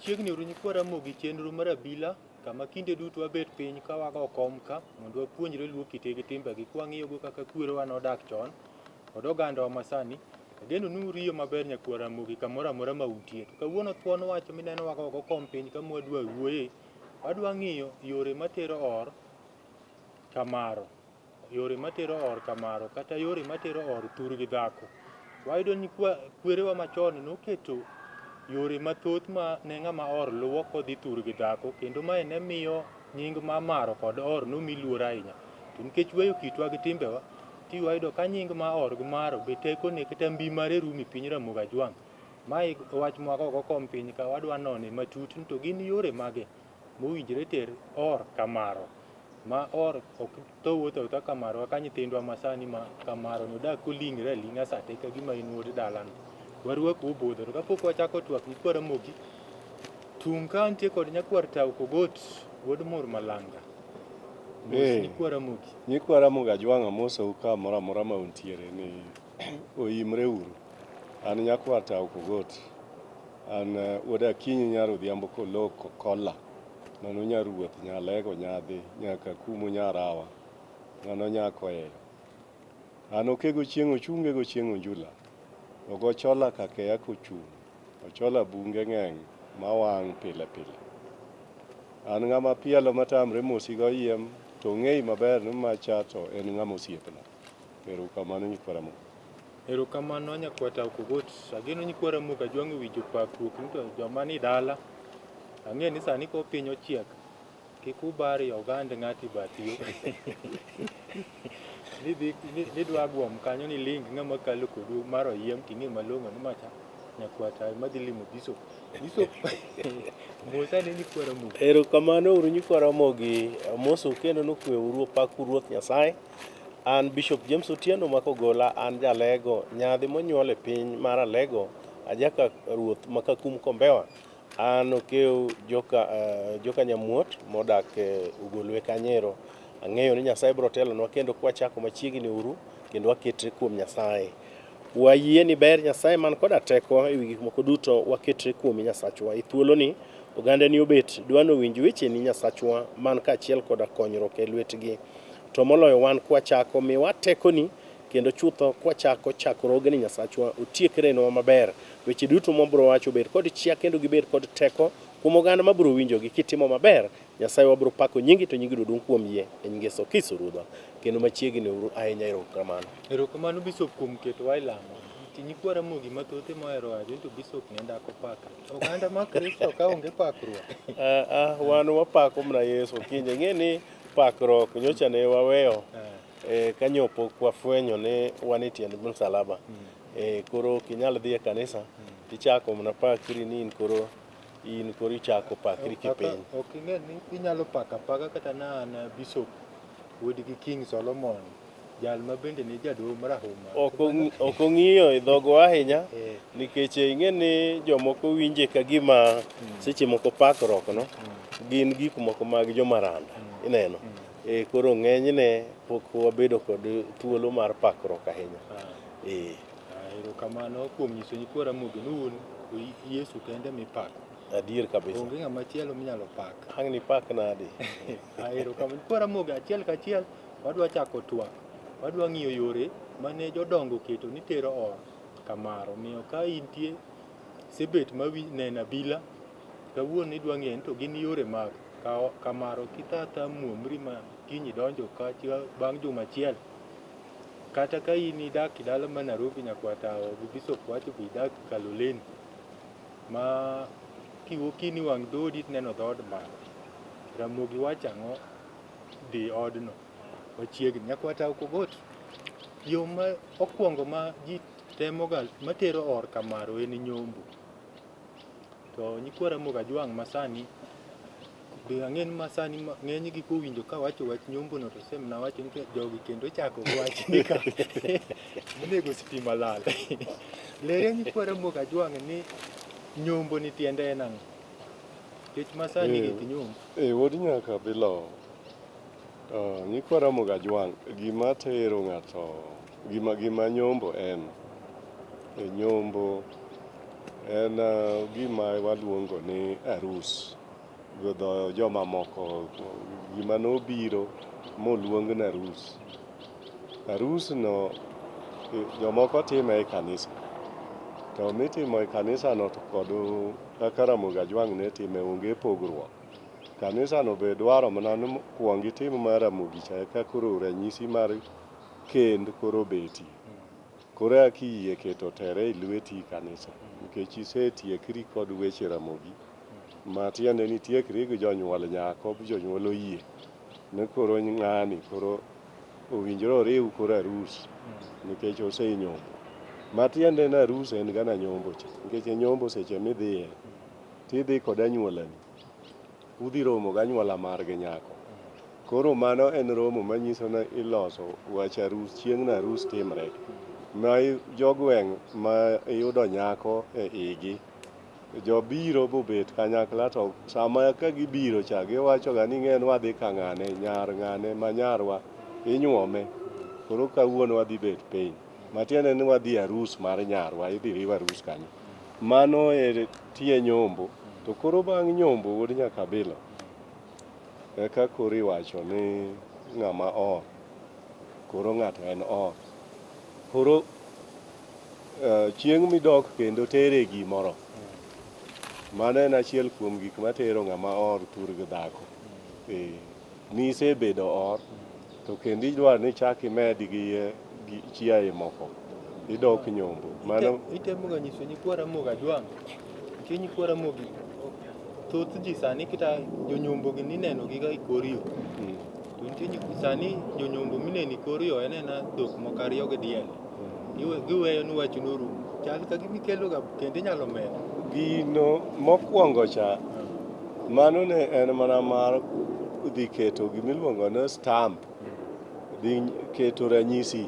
Machiegni uru nyikwa Ramogi chenro mar abila kama kinde duto wabet piny ka wago kom ka mondo wapuonjre luo kite gi timbegi kwang'iyogo kaka kwerewa nodak chon kod ogandawa masani. Ageno ni uriyo maber nyakwar Ramogi kamoro amora ma untie. To kawuono thuon wach mineno wagogo kom piny kama wadwa wuoye, wadwa ng'iyo yore matero or kamaro. Yore matero or kamaro kata yore matero or thur gi dhako. Wayudo ni kwerewa machon noketo yore mathoth ma ne ng'ama or luwo kodhi thur gi dhako kendo mae ne miyo nying ma maro kod or nomi luor ahinya. To nikech weyo kitwa gi timbewa, ti wayudo ka nying ma or gi maro be tekone kata mbi mare rumo e piny Ramogi Ajwang'. Mae wach mwagogo kom piny ka wadwa none matut ni to gin yore mage mowinjore ter or kamaro. Ma or ok tho wuotho awuotha kamaro kaka nyithindwa masani ma kamaro ni odak koling're aling'a sate ka gima in wuod dalano. Warwaku obudho. To kapok wachako twak nyikwa Ramogi, tung' ka nitie kod nyakwar Tau Kogot wuod Mur Malanga. Mos nyikwa Ramogi. Nyikwa Ramogi Ajwang' amosou kamoro amora ma untiere ni oimre uru. An nyakwar Tau Kogot. An wuod Akinyi nyar Odhiambo Koloko Kola. Mano nyar ruoth, nyalego, nyadhi, nyaka kumu, nyarawa. Mano nyakoeyo. An okego chieng' ochunge go chieng' onjula. Ogo chola kakeya kochung'. Ochola bunge ng'eng' mawang' pile pile. An ng'ama pielo matamre mosi goyiem to ong'eyi maber ni macha to en ng'ama osiepna. Erokamano nyikwa Ramogi. Erokamano nyakwar Tau Kogot. Ageno nyikwa Ramogi Ajwang' owinjo pakruok ni to joma ni dala Ang'e ni sani ko piny ochiek, kik ubar i ogand ng'ato e bath yo. Nidhi nidwa gwom kanyo ni ling ng'ama kalo kodu mar oyiem ting'e malong'o ni macha nyakwata ema dhi limo bishop. Bishop mosa ne nyikwa Ramogi. Erokamano uru nyikwa Ramogi, amosou kendo nokwe uru opaku Ruoth Nyasaye. An Bishop James Otieno Makogola, an Jalego, nyadhi monyuol e piny mar Alego, ajaka ruoth ma Kakum Kombewa. An okew joka, joka Nyamuot modak e Ugolwe Kanyero. Ang'eyo ni Nyasaye biro telonwa kendo kwachako machiegni uru kendo waketre kuom Nyasaye. Wayie ni ber Nyasaye man koda teko ewi gik moko duto waketre kuomi Nyasachwa. E thuoloni oganda ni obet dwa nowinj wecheni Nyasachwa man kaachiel koda konyruok e lwetgi. To moloyo wan kwachako miwa tekoni Kendo chutho kwachako chakruogni Nyasachwa otiek renwa maber. Weche duto mwabiro wacho obed kod chia kendo gibed kod teko kuom oganda mabiro winjogi. Kitimo maber, Nyasaye wabiro pako nyingi to nyingi duong' kuom yie e nying Yesu Kristo Ruodhwa. Kendo machiegni uru ahinya erokamano. Erokamano Bishop kuom ketowa e lamo. Nyikwa Ramogi mathoth ema ohero wacho ni to Bishop ne dak opakre. Oganda ma Kristo ka onge pakruok. Wan wapako mana Yesu kinje. Ing'e ni pakruok nyocha ne waweyo E, kanyo pok wafwenyo ni wan e tiend msalaba. E, koro ok inyal dhi e kanisa tichako mana pakri ni in koro ichako pakri kipiny. Ok ing'e ni inyalo pako apaka kata na an bishop wuod gi King Solomon jal ma bende ne jadoho marahuma. Ok ong'iyo e dhogwa ahinya nikech ing'e ni jomoko winje ka gima seche moko pakruok no gin gik moko mag jomaranda ineno. E, koro ng'enyne pok wabedo kod thuolo mar pakruok ahinya. E. Erokamano kuom nyiso nyikwa Ramogi ni un Yesu kende mipako. Adier kabisa. Onge ng'ama chielo minyalo pak. Ang' nipak nadi? Erokamano. Nyikwa Ramogi achiel kachiel wadwa chako twak. Wadwa ng'iyo yore mane jodongo oketo ni tero or kamaro. Omiyo ka intie isebet ma neno abila kawuono idwa ng'eyo ni to gin yore mag kamaro kithatha muomri ma kiny idonjo ka bang' juma achiel kata ka in idak e dala ma Nairobi nyakwata gi Bishop wacho be idak Kaloleni ma kiwuok kini wang' dhoodi tineno dhood malo Ramogi wacho ang'o dhi odno machiegni nyakwata Okogot yo ma okwongo ma ji temoga matero or kamaro en nyombo. To nyikwa Ramogi Ajwang' masani be ang'e ni masani ng'enygi kowinjo ka wacho wach nyombono to semna wacho ni jogi kendo chako gi wach ni ka onego sitima lal. Lere nyikwa Ramogi Ajwang' ni nyombo ni tiende en ang'o? Nikech masani gik nyombo. Wuod nyaka bilo. Nyikwa Ramogi Ajwang' gima tero ng'ato gima nyombo en e nyombo. En gima waluongo ni arus gi dho joma moko, gima nobiro moluong ni arus. Arus no jomoko time e kanisa, to mitimo e kanisa no to kod kaka Ramogi Ajwang' ne time onge pogruok. Kanisa no be dwaro mana ni kuong itim mar Ramogi cha eka koro ranyisi mar kend koro betie. Koro eka iyie keto tere e lweti kanisa nikech isetiekri kod weche Ramogi ma tiende ni itiekri gi jonyuol nyako jonyuol oyie ni koro ng'ani koro owinjore oriw koro arus nikech osenyombo. Matiende ni arus en gana nyombo cha nikech e nyombo seche midhiye tidhi kod anyuolani udhi romo gi anyuola margi nyako. Koro mano en romo manyiso ni iloso wach arus chieng' no arus timre. Ma jogweng' ma iyudo nyako e igi jobiro bobet kanyakla to sama ka gibiro cha giwacho ga ni ing'e ni wadhi ka ng'ane nyar ng'ane ma nyarwa inyuome koro kawuono wadhi bet piny. Matiende ni wadhi arus mar nyarwa idhi riw arus kanyo. Mano e tie nyombo. To koro bang' nyombo wuod Nyakabilo eka koro iwacho ni ng'ama or. Koro ng'ato en or. Koro chieng' midok kendo tere gimoro. Mano en achiel kuom gik matero ng'ama or thur gi dhako. Nisebedo or to kendo idwaro ni ichak imed gi chiaye moko. Idok nyombo. Mano Itemo ga nyiso nyikwa Ramogi Ajwang'. Nikech nyikwa Ramogi thoth ji sani kata jonyombo gi nineno gi ga e kor yo. To nitie sani jonyombo mineno e kor yo en ena dhok moko ariyo gi diel. Giweyo ni wach norumo. Chal ka gima ikelo ga kendo inyalo medo. Gino mokwongo cha mano ne en mana mar dhi keto gimiluongo ni stamp. Dhi keto ranyisi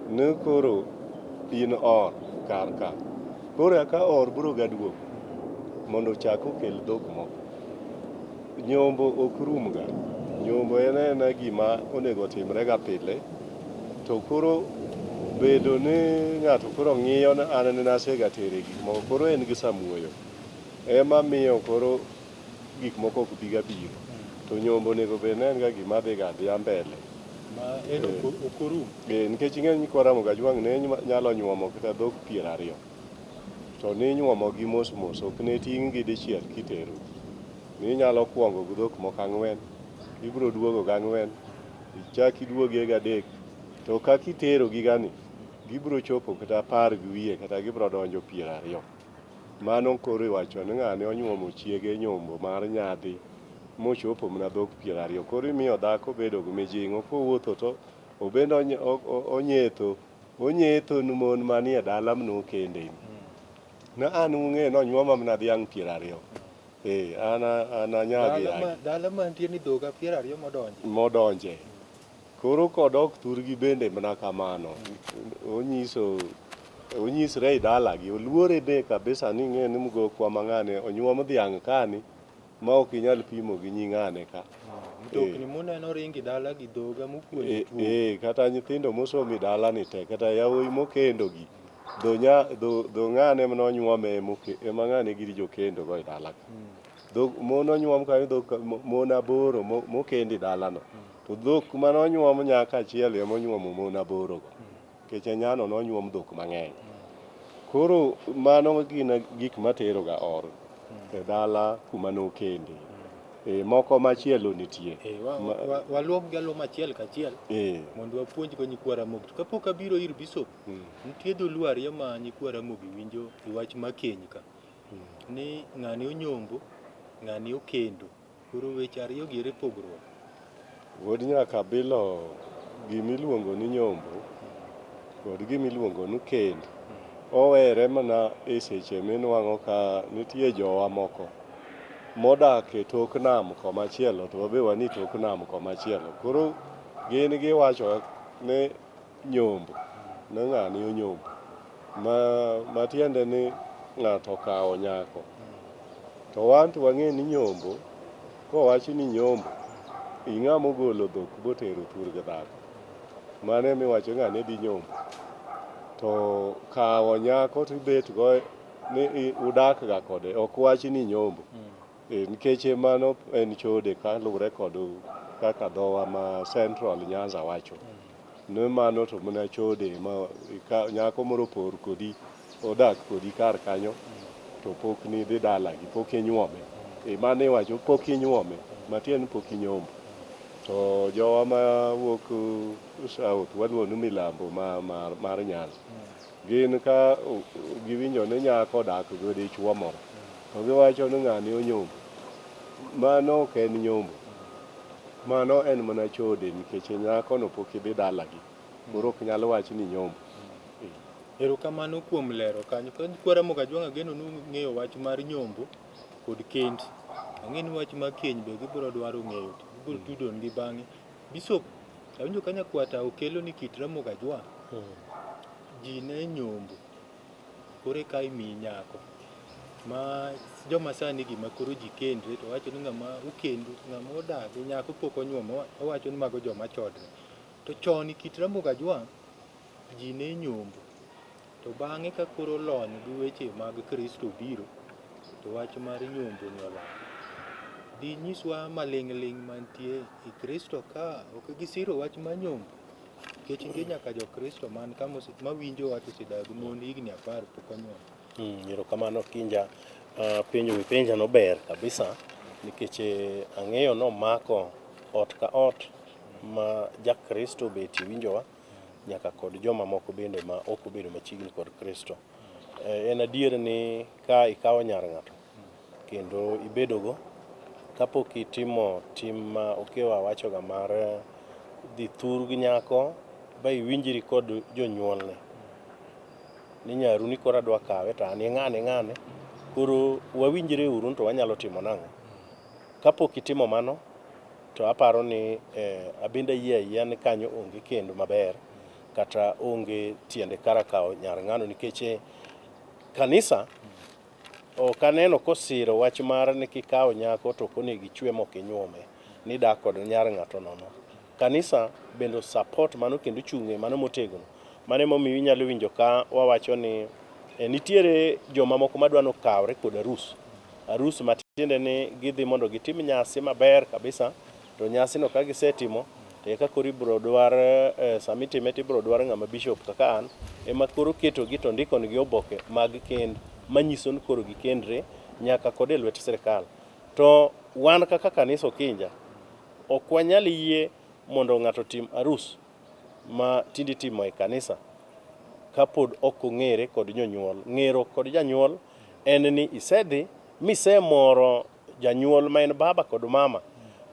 ni koro in or kar ka. Koro eka or biro ga duogo mondo ochak okel dhok moko. Nyombo ok rum ga. Nyombo en aena gima onego timre ga pile. To koro bedo ni ng'ato koro ng'iyo ni an ne nasega tere gik moko koro en gi samuoyo. Ema miyo koro gik moko ok biga biro. To nyombo onego bed ni en ga gima dhi ga adhiya mbele. Ma en ok orum. Nikech ing'e ni nyikwa Ramogi Ajwang' ne nyalo nyuomo kata dhok 20. To ninyuomo gi mos mos, ok ne ting' gi dichiel kitero. Ninyalo kwongo gi dhok moko 4, ibiro duogo gi 4, ichak iduogie gi 3. To kaka itero gi gani, gibiro chopo kata 10 gi wiye kata gibiro donjo 20. Mano koro iwacho ni ng'ane onyuomo chiege nyombo mar nyadhi mochopo mana dhok 20. Koro imiyo dhako bedo gi mijing'o kowuotho to obende onyetho onyetho ni mon manie dala manokende. Ne an ung'e nonyuoma mana dhiang' 20. An anyagi yagi. Dala mantie ni dhoga 20 modonje. Modonje. Koro kodok thurgi bende mana kamano. Onyiso onyisre e dalagi, oluore be kabisa ni ing'e ni mgokwa ma ng'ane onyuom dhiang' kani ma ok inyal pimo gi nyi ng'ane ka. Mtokni muneno ringi dala gi dhoga mopuonjo tuo. Kata nyithindo mosomo e dalani te, kata yawuoyi mokendo gi, dho ng'ane manonyuome ema ng'ane giri jokendo go e dala ka. Dhok mon onyuom kanyo dhok mon 8 mokend e dalano. To dhok manonyuom nyako achiel ema onyuomo mon 8 go. Nikech nyano nonyuom dhok mang'eny. Koro mano gin gik matero ga or e dala kuma nokende. Moko machielo nitie. Waluom gi alwom achiel kachiel mondo wapuonj go nyikwa Ramogi. To kapok abiro ir Bishop, nitie dholuo ariyo ma nyikwa Ramogi winjo e wach ma keny ka. Ni ng'ani onyombo, ng'ani okendo. Koro weche ariyo gi ere pogruok? Wuod Nyakabilo, gimiluongo ni nyombo kod gimiluongo ni kend owere mana e seche minwang'o ka nitie jowa moko modak e tok nam komachielo to wabe wanie tok nam komachielo. Koro gin giwacho ni nyombo, ni ng'ani onyombo. Matiende ni ng'ato okawo nyako. To wan to wang'e ni nyombo, kowach ni nyombo, ing'ama ogolo dhok botero thur gi dhako. Mano ema iwacho ng'ane dhi nyombo. To kawo nyako to ibet go ni udak ga kode ok wach ni nyombo. Nikech mano en chode kaluwore kod kaka dhowa ma Central Nyanza wacho. Ne mano to mana chode ma nyako moro por kodi odak kodi kar kanyo to pok nidhi dalagi, pok inyuome. Mano iwacho pok inyuome, matiende ni pok inyombo. To jowa mawuok South waluongo ni milambo mar Nyanza, gin ka giwinjo ni nyako odak gi dichuo moro, to giwacho ni ng'ani onyombo. Mano ok en nyombo. Mano en mana chode nikech nyakono pok idhi dalagi. Koro ok nyal wach ni nyombo. Erokamano kuom lero kanyo. Nyikwa Ramogi Ajwang' ageno ni ung'eyo wach mar nyombo kod kend. Ang'e ni wach mar keny be gibiro dwaro ng'eyo to gibiro tudongi bang'e. Bishop, awinjo ka nyakwata okelo ni kit Ramogi Ajwang' ji ne nyombo koro eka imiyi nyako. Ma joma sani gi ma koro ji kendre to wacho ni ng'ama okendo, ng'ama odak gi nyako pok onyuomo, owacho ni mago joma chodre. To chon kit Ramogi Ajwang' ji ne nyombo to bang'e ka koro lony gi weche mag Kristo obiro to wach mar nyombo ni olal. Dinyiswa maling'ling' mantie i Kristo ka ok gisiro wach mar nyombo? Nikech nitie nyaka jo Kristo man ka mawinjo wach osedak gi mon higni 10 pok onyuomo. Erokamano Kinja. Penjo mipenja no ber kabisa nikech ang'eyo nomako ot ka ot ma ja Kristo obetie winjowa nyaka kod joma moko bende ma ok obedo machiegni kod Kristo. En adier ni ka ikawo nyar ng'ato kendo ibedogo kapok itimo tim ma okewa wachoga mar dhi thur gi nyako ba iwinjri kod jonyuolne ni nyaru ni koro adwa kawe to an ing'ane ng'ane koro wawinjre uru to wanyalo timo nang'o. Kapok itimo mano to aparo ni abende ayie ayia ni kanyo onge kendo maber kata onge tiende kara kawo nyar ng'ano nikech kanisa ok aneno kosiro wach mar ni kikawo nyako to ok onego ichwe mok inyuome ni dak kod nyar ng'ato nono. Kanisa bende support mano kendo ochung' e mano motegno. Mano emomiyo inyalo winjo ka wawacho ni nitiere joma moko madwa nokawre kod arus. Arus matiende ni gidhi mondo gitim nyasi maber kabisa to nyasino ka gisetimo to eka koro ibiro dwar sama itime to ibiro dwar ng'ama bishop kaka an ema koro ketogi to ndikonegi oboke mag kend manyiso ni koro gikendre nyaka kod e lwet sirikal. To wan kaka kanisa Okinja ok wanyal yie mondo ng'ato otim arus ma tinde itimo e kanisa kapod ok ong'ere kod jonyuol. Ng'eruok kod janyuol en ni isedhi misemoro janyuol ma en baba kod mama,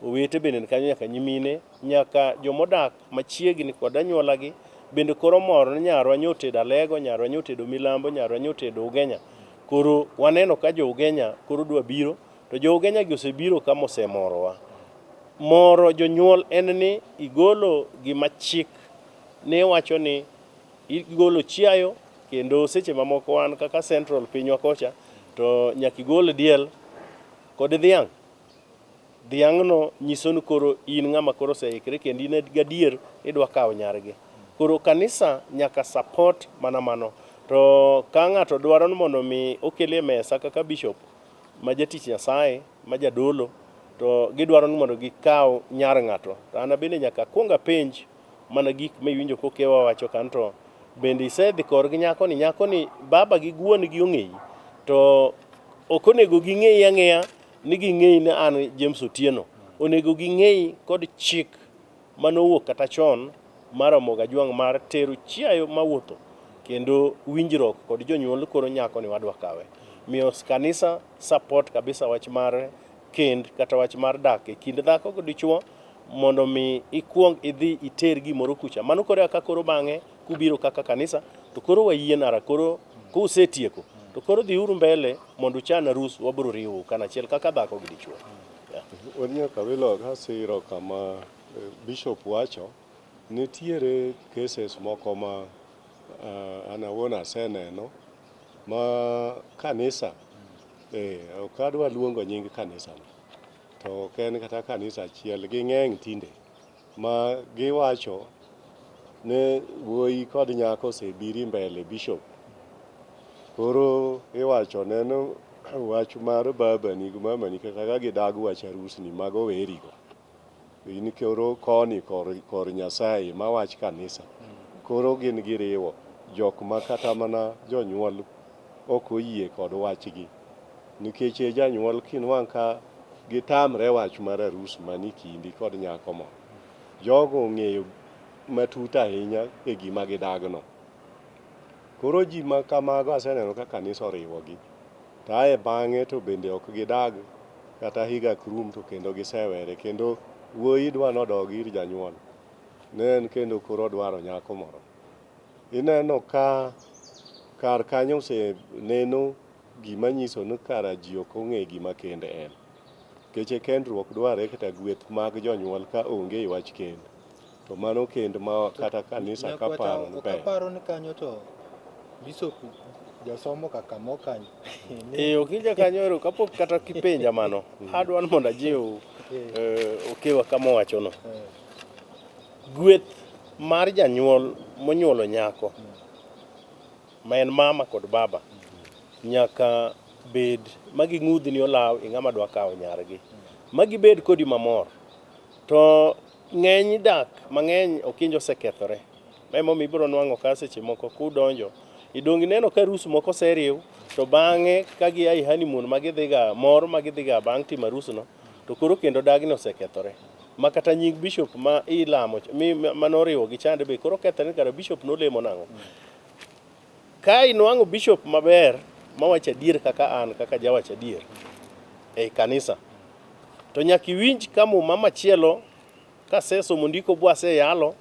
owete bende ni kanyo nyaka nyimine, nyaka jomodak machiegni kod anyuolagi bende koro mor ni nyarwa nyo otedo alego, nyarwa nyo otedo milambo, nyarwa nyo otedo ugenya. Koro waneno ka jo ugenya koro dwa biro to jo ugenya gi osebiro ka mosemorowa. Moro jonyuol en ni igolo gima chik ne wacho ni igolo chiayo kendo seche mamoko wan kaka central pinywa kocha to nyaka igol diel kod dhiang'. Dhiang'no nyiso ni koro in ng'ama koro oseikre kendo in gadier idwa kawo nyargi. Koro kanisa nyaka support mana mano. To ka ng'ato dwaro ni mondo mi okele e mesa kaka bishop ma jatich Nyasaye ma jadolo to gidwaro ni mondo gikaw nyar ng'ato to an bende nyaka akwong apenj mana gik ma iwinjo kokewa wacho kan to bende isedhi korgi nyakoni, nyakoni baba gi wuon gi ong'eyi to ok onego ging'eyi ang'eya ni ging'eyi ni an James Otieno. Onego ging'eyi kod chik manowuok kata chon mar Ramogi Ajwang' mar tero chiayo mawuotho kendo winjruok kod jonyuol koro nyakoni wadwa kawe. Miyo kanisa support kabisa wach mar kend kata wach mar dak e kind dhako gi dichuo mondo mi ikuong idhi iter gimoro kucha. Mano koro eka koro bang'e kubiro kaka kanisa to koro wayie nara koro kusetieko to koro dhiuru mbele mondo uchan arus wabiro riwou kanachiel kaka dhako gi dichuo. Yeah. Wuod Nyakawilo kasiro kama Bishop wacho, nitiere cases moko ma an awuon aseneno ma kanisa ok adwa luongo nying kanisa no to ok en kata kanisa achiel ging'eny tinde ma giwacho ni wuoyi kod nyako osebiro mbele bishop. Koro iwacho ne ni wach mar babani gi mamani kata ka gidag wach arusni mago werigo. In koro koni kor, kor Nyasaye ma wach kanisa. Koro gin giriwo jok ma kata mana jonyuol ok oyie kod wachgi. Nikech e janyuol kinwang' ka gitamre wach mar arus mani kindi kod nyako moro. Jogo ong'eyo matut ahinya e gima gidagno. Koro ji ma kamago aseneno ka kanisa oriwogi. To ae bang'e to bende ok gidag kata higa ok rum to kendo gisewere. Kendo wuoyi dwa nodog ir janyuol. Ne en kendo koro odwaro nyako moro. Ineno ka kar kanyo oseneno gima nyiso ni kara ji ok ong'e gima kend en. Nikech kendruok dware kata gweth mag jonyuol ka onge e wach kend. To mano kend ma kata kanisa Nyakwata, kaparo ni ok ber. aparo ni kanyo to bishop jasomo kaka mo kanyo. E okinja kanyo ero kapok kata kipenja mano, adwa ni mondo ajiw okewa kama owachono. Gweth mar janyuol monyuolo nyako ma en mama kod baba nyaka bed ma ging'udhni olaw e ng'ama dwa kawo nyargi ma gibed kodi mamor. To ng'eny dak mang'eny okinja osekethore. Ma emomiyo ibiro nwang'o ka seche moko kudonjo idong' ineno ka arus moko oseriw to bang'e ka gia e honeymoon ma gidhiga mor ma gidhiga bang' timo arus no to koro kendo dagni osekethore. Ma kata nying bishop ma ilamo manoriwo gi chande be koro kethore ni kara bishop nolemo nang'o. Ka inwang'o bishop maber mawacho adier kaka an kaka jawach adier ei kanisa to nyaka iwinj ka muma machielo kasesomo ndiko bwaseyalo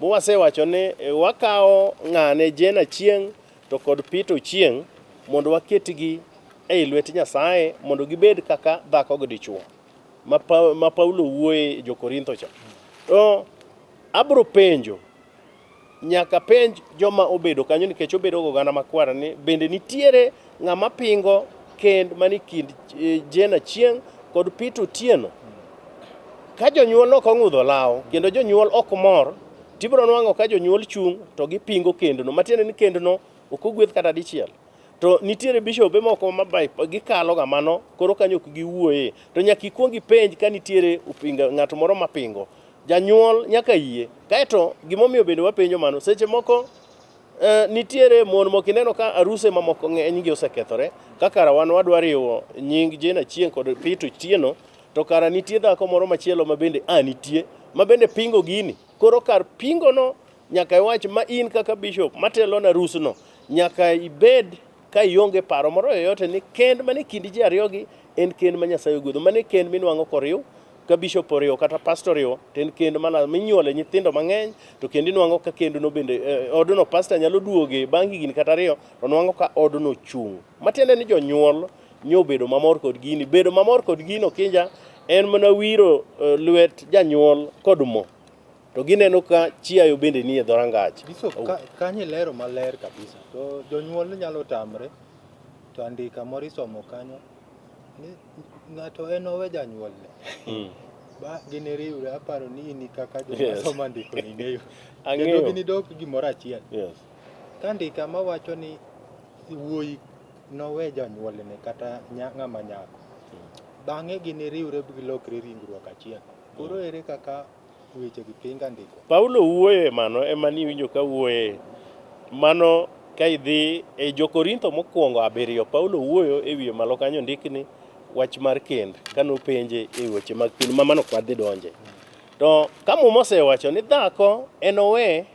bwasewacho ni wakawo ng'ane Jane Achieng' to kod Peter Ochieng' mondo waketgi ei lwet Nyasaye mondo gibed kaka dhako gi dichuo ma Paulo wuoye jo-Korintho cha. To abro penjo nyaka penj joma obedo kanyo nikech obedo goganda makwar ni bende nitiere ng'ama pingo kend mani kind Jane Achieng' kod Peter Otieno. Ka jonyuol ok ong'udho law kendo jonyuol ok mor tibiro nwang'o ka jonyuol chung' to gipingo kendno matiende ni kendno ok ogwedh kata dichiel. To nitiere bishobe moko ma gikalo ga mano koro kanyo ok giwuoye to nyaka ikuong ipenj ka nitiere upinga ng'at moro mapingo. Janyuol nyaka yie. Kaeto gimomiyo bende wapenjo mano seche moko nitiere mon moko ineno ka aruse mamoko ng'eny gi osekethore ka kara wan wadwa riwo nying Jane Achieng' kod Peter Otieno to kara nitie dhako moro machielo ma bende a nitie ma bende pingo gini. Koro kar pingo no nyaka iwach ma in kaka bishop matelo na arusno nyaka ibed ka ionge paro moro yoyote ni kend mane kind ji ariyogi en kend ma Nyasaye ogwedho. Mano e kend minwang'o koriw ka bishop oriwo kata pastor oriwo to en kend mana minyuole nyithindo mang'eny to kendo inwang'o ka kendno bende odno pastor nyalo duoge bang' higni kata ariyo to nwang'o ka odno chung'. Matiende ni jonyuol nyobedo mamor kod gini. Bedo mamor kod gino kinja en mana wiro lwet janyuol kod mo to gineno ka chiayo bende nie dhorangach. Bishop, kanyo ilero maler kabisa. To jonyuol nyalo tamre to andika moro isomo kanyo ni ng'ato en owe janyuolne. Ba giniriwre aparo ni in kaka joma somo andiko ni ng'eyo. Kendo ginidok gimoro achiel. Ka andika mawacho ni wuoyi nowe janyuolne kata ng'ama nyako. Bang'e giniriwre gilokre ringruok achiel. Koro ere kaka weche gi pinga ndiko? Paulo wuoyo e mano ema niwinjo ka wuoye. Mano ka idhi e jo-Korintho mokwongo 7 Paulo wuoyo e wiye malo kanyo ndikni wach mar kend kane openje e weche mag kend ma mano ok wadhi donje. To ka Muma osewacho ni dhako en owe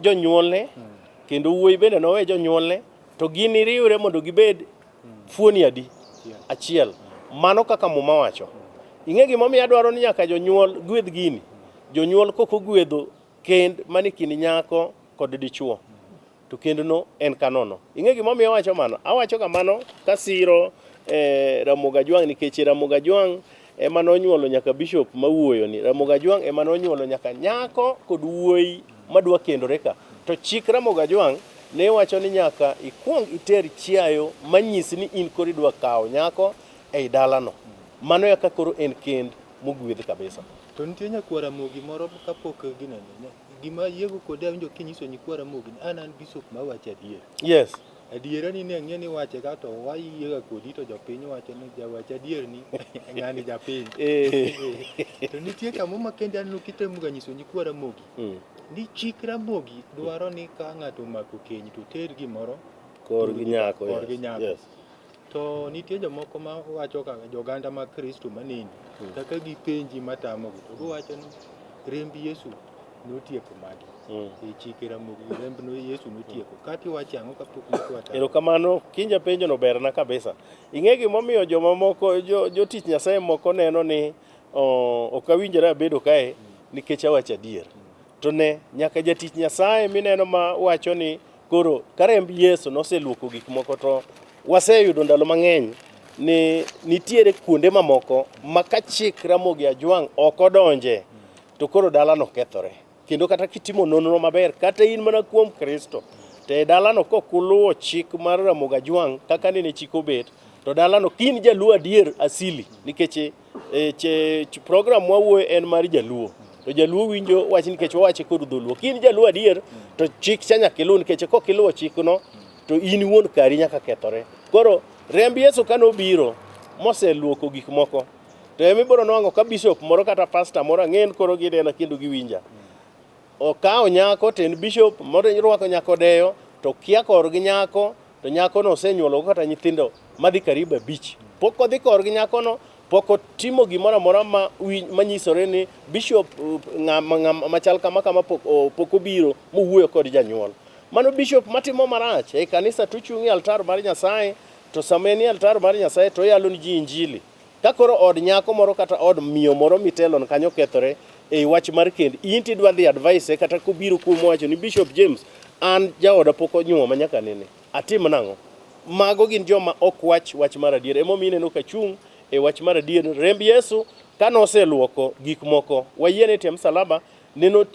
jonyuolne kendo wuoyi bende nowe jonyuolne to giniriwre mondo gibed fuoni adi? Achiel. Mano kaka Muma wacho. Ing'e gimomiyo adwaro ni nyaka jonyuol gwedh gini? Jonyuol kok ogwedho kend mane kind nyako kod dichuo to kendno en kanono. Ing'e gimomiyo awacho mano? Awacho kamano kasiro Ramogi Ajwang' nikech Ramogi Ajwang' ema nonyuolo nyaka bishop mawuoyo ni. Ramogi Ajwang' ema nonyuolo nyaka nyako kod wuoyi madwa kendore ka. To chik Ramogi Ajwang' ne wacho ni nyaka ikuong iter chiayo manyisi ni in koro idwa kawo nyako ei dalano. Mano eka koro en kend mogwedh kabisa. To nitie nyakwar Ramogi moro kapok ginene. Gima ayiego kode awinjo kinyiso nyikwa Ramogi ni an an bishop mawacho adier. Yes. Adiera ni ne ang'e ni wache ka to wayiega kodi to jopiny wacho ni jawach adier ni ng'ani japiny. To nitie kamo ma kende aneno kitemoga nyiso nyikwa Ramogi ni chik Ramogi dwaro ni ka ng'ato omako keny to ter gimoro Korgi nyako. Korgi Yes. nyako. Yes. To nitie jomoko ma wacho kaka joganda mag Kristo maneni kaka gipenji matamogi to giwacho ni remb Yesu notieko magi. E chike Ramogi remb no Yesu notieko. Kata iwacho ang'o kapok nyikwa tamo? Erokamano, kinja penjo no berna kabisa. Ing'e gimomiyo jomamoko jotich Nyasaye moko neno ni ok awinjora abedo kae nikech awacho adier. To ne nyaka jatich Nyasaye mineno ma wacho ni koro ka remb Yesu noseluoko gik moko to waseyudo ndalo mang'eny ni nitiere kuonde mamoko ma ka chik Ramogi Ajwang' ok odonje to koro dalano kethore. Kendo kata kitimo nonro maber kata in mana kuom Kristo to e dalano kok uluwo chik mar Ramogi Ajwang' kaka nene chik obet to dalano ka in jaluo adier asili nikech program mwawuoyo en mar jaluo to jaluo winjo wach nikech wawache kod dholuo. Ka in jaluo adier to chik cha nyaka iluw nikech kok iluwo chikno to in iwuon kari nyaka kethore. Koro remb Yesu kane obiro moseluoko gik moko to ema ibiro nwang'o ka bishop moro kata pastor moro ang'en koro ginena kendo giwinja. Okawo nyako to en bishop moro rwako nyako deyo to kia korgi nyako to nyakono osenyuolo kata nyithindo madhi karibu abich. Pok odhi korgi nyakono, pok otimo gimoro amora ma manyisore ni bishop ng'ama machal kama kama pok obiro mowuoyo kod janyuol. Mano bishop matimo marach e kanisa to ochung' e altar mar Nyasaye to sama en e altar mar Nyasaye to oyalo ni ji injili. Ka koro od nyako moro kata od miyo moro mitelon kanyo kethore ei wach mar kend, in tidwa dhi advice kata kobiro kuom wacho ni Bishop James, an jaoda pok onyuoma nyaka nene, atim nang'o? Mago gin joma ok wach wach mar adier. Emomiyo ineno ka chung' e wach mar adier. Remb Yesu ka noseluoko gik moko, wayie ni tie msalaba neno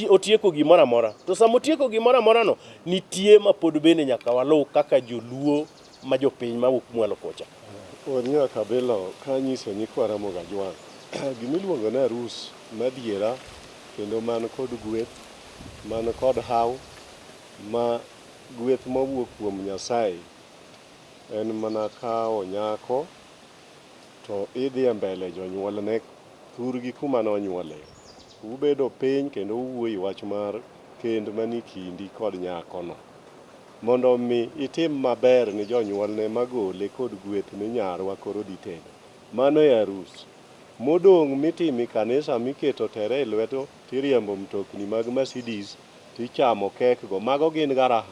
otieko gimoro amora. To sama otieko gimoro amora no, nitie ma pod bende nyaka waluw kaka joluo ma jopiny mawuok mwalo kocha. Wuod Kabilo ka nyiso nyikwa Ramogi Ajwang' gima iluongo ni arus madiera kendo man kod gweth, man kod haw ma gweth mowuok kuom Nyasaye en mana kawo nyako to idhi e mbele jonyuolne thurgi kuma nonyuole. Ubedo piny kendo uwuoyo e wach mar kend manie kindi kod nyakono. Mondo mi itim maber ni jonyuolne magole kod gweth ni nyarwa koro dhi tedo. Mano e arus. Modong' mitimo e kanisa miketo tere e lweto tiriembo mtokni mag Mercedes tichamo kek go, mago gin ga raha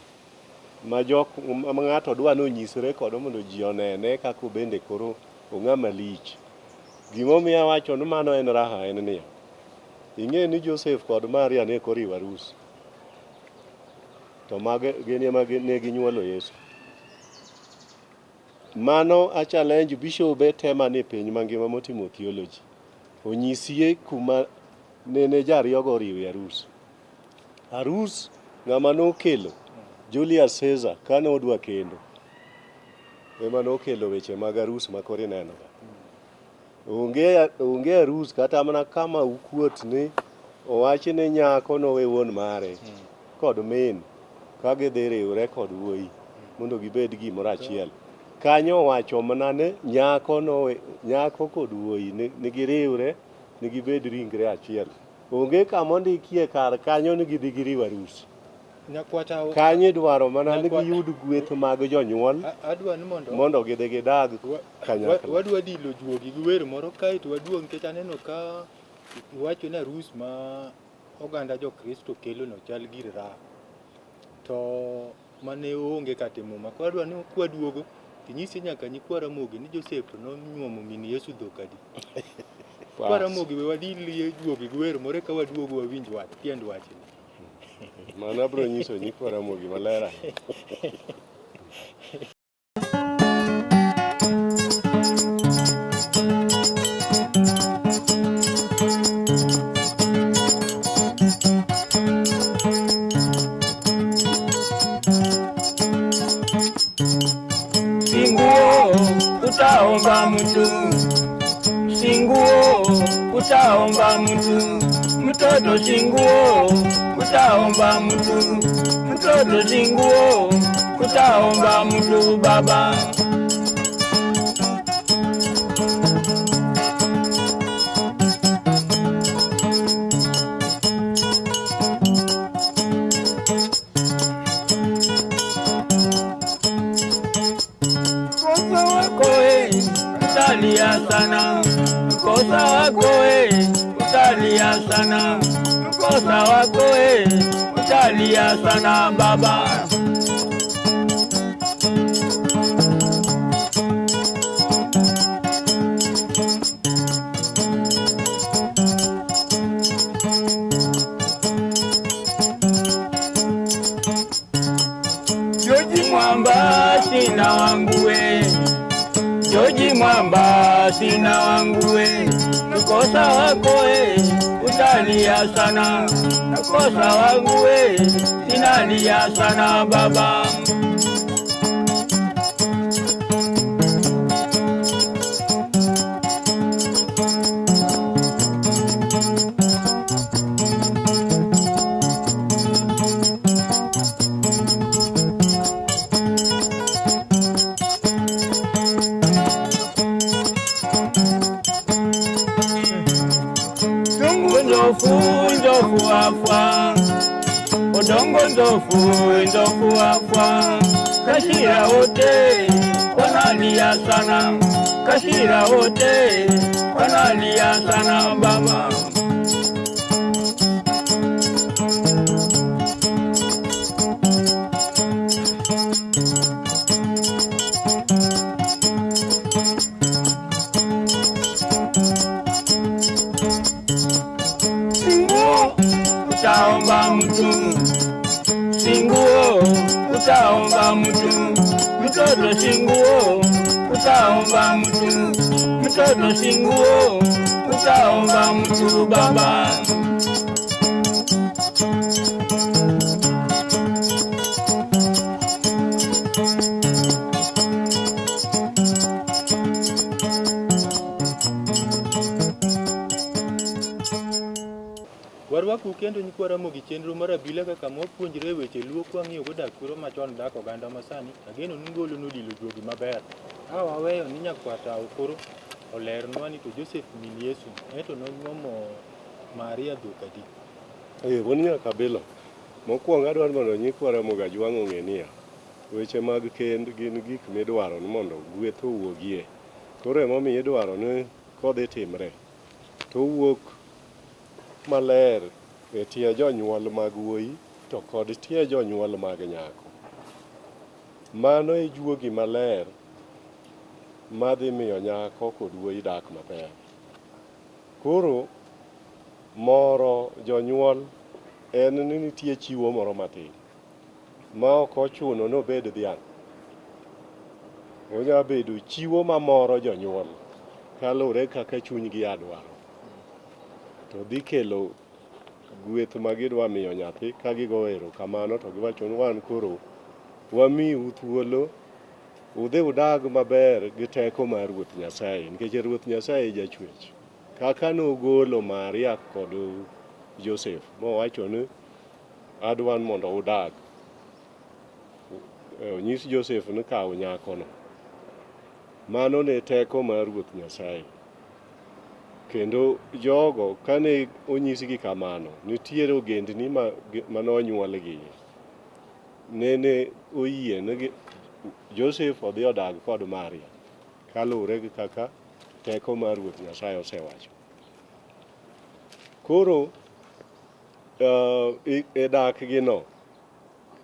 ma jok ma ng'ato dwa ni onyisre kodo mondo ji onene kaka obende koro ong'ama lich. Gimomiyo awacho ni mano en raha en niya, ing'e ni Joseph kod Maria ne koriwo arus. To mago gin ema ne ginyuolo Yesu. Mano a challenge bishobe te manie piny mangima motimo theology. Onyisie kuma nene jariyogo oriwe arus. Arus ng'ama nokelo Julius Caesar kane odwa kendo ema nokelo weche mag arus ma koro ineno ga. Onge arus kata mana kama ukuot ni owach ni nyako nowe wuon mare kod min ka gidhi riwre kod wuoyi mondo gibed gimoro achiel. Kanyo owacho mana ni nyako nowe nyako kod wuoyi ni giriwre ni gibed ringre achiel. Onge kama ondikie kar kanyo ni gidhi giriw arus. Kanyo idwaro mana ni giyud gweth mag jonyuol Adwa ni mondo mondo gidhi gidag kanyakla. Wadwa dilo juogi gi wer moro kae to waduog nikech aneno ka iwacho ni arus ma oganda jo-Kristo kelo no chal gir raha. To mane onge kata e muma. Koro adwa ni kwaduogo tinyisi nyaka nyikwa Ramogi ni Joseph to nonyuomo min Yesu dhok adi. Kwa Ramogi we wadil juogi gi wer moro eka waduogo wawinj wach tiend wachni. Mano abiro nyiso nyikwa Ramogi maler ahinya. Singuo utaomba mtu, singuo utaomba mtu, mtoto singuo utaomba mtu, mtoto singuo. utaomba mtu baba. Mkosa wako we, utalia sana. Mkosa wako we, utalia sana. Mkosa wako we, utalia sana baba. Joji Mwamba sina wangu we, Joji Mwamba sina wangu we, mkosa wako we, utalia sana. Mkosa wangu we, sinalia sana baba. Tungu ndofu ndofu afwa, odongo ndofu ndofu afwa, kashira wote wanalia sana, kashira wote wanalia sana baba. Singuo utaomba mtu, singuo utaomba mtu, mtoto singuo utaomba mtu, mtoto singuo utaomba mtu baba. Warwakou kendo nyikwa Ramogi chenro mar abila kaka mwapuonjre e weche Luo kwang'iyo go dak kwero machon dak oganda masani, ageno ni ngolo nodilo juogi maber. A waweyo ni nyakwar tawo koro olernwa ni to Joseph min Yesu ento nonyuomo Maria dhok adi? Eh, wuon Nyakabilo, mokwongo adwaro ni mondo nyikwa Ramogi Ajwang' ong'e niya, weche mag kend gin gik midwaro ni mondo gweth owuogie. Koro emomiyo idwaro ni kodhi timre to owuok maler e tie jonyuol mag wuoyi to kod tie jonyuol mag nyako. Mano e juogi maler madhi miyo nyako kod wuoyi dak maber. Koro moro jonyuol en ni nitie chiwo moro matin ma ok ochuno ni obed dhiang'. Onya bedo chiwo mamoro jonyuol kaluwore kaka chunygi a dwaro. To dhi kelo gweth ma gidwa miyo nyathi ka gigo erokamano to giwacho ni wan koro wamiu thuolo udhi udag maber gi teko mar Ruoth Nyasaye nikech Ruoth Nyasaye e jachwech. Kaka nogolo Maria kod Joseph mowacho ni adwa ni mondo udag. Onyis Joseph ni kaw nyakono. Mano ne teko mar Ruoth Nyasaye. Kendo jogo kane onyisgi kamano, nitiere ogendni manonyuolgi. Nene oyie ni Joseph odhi odag kod Maria kaluwore gi kaka teko mar Ruoth Nyasaye osewacho. Koro e dakgi no,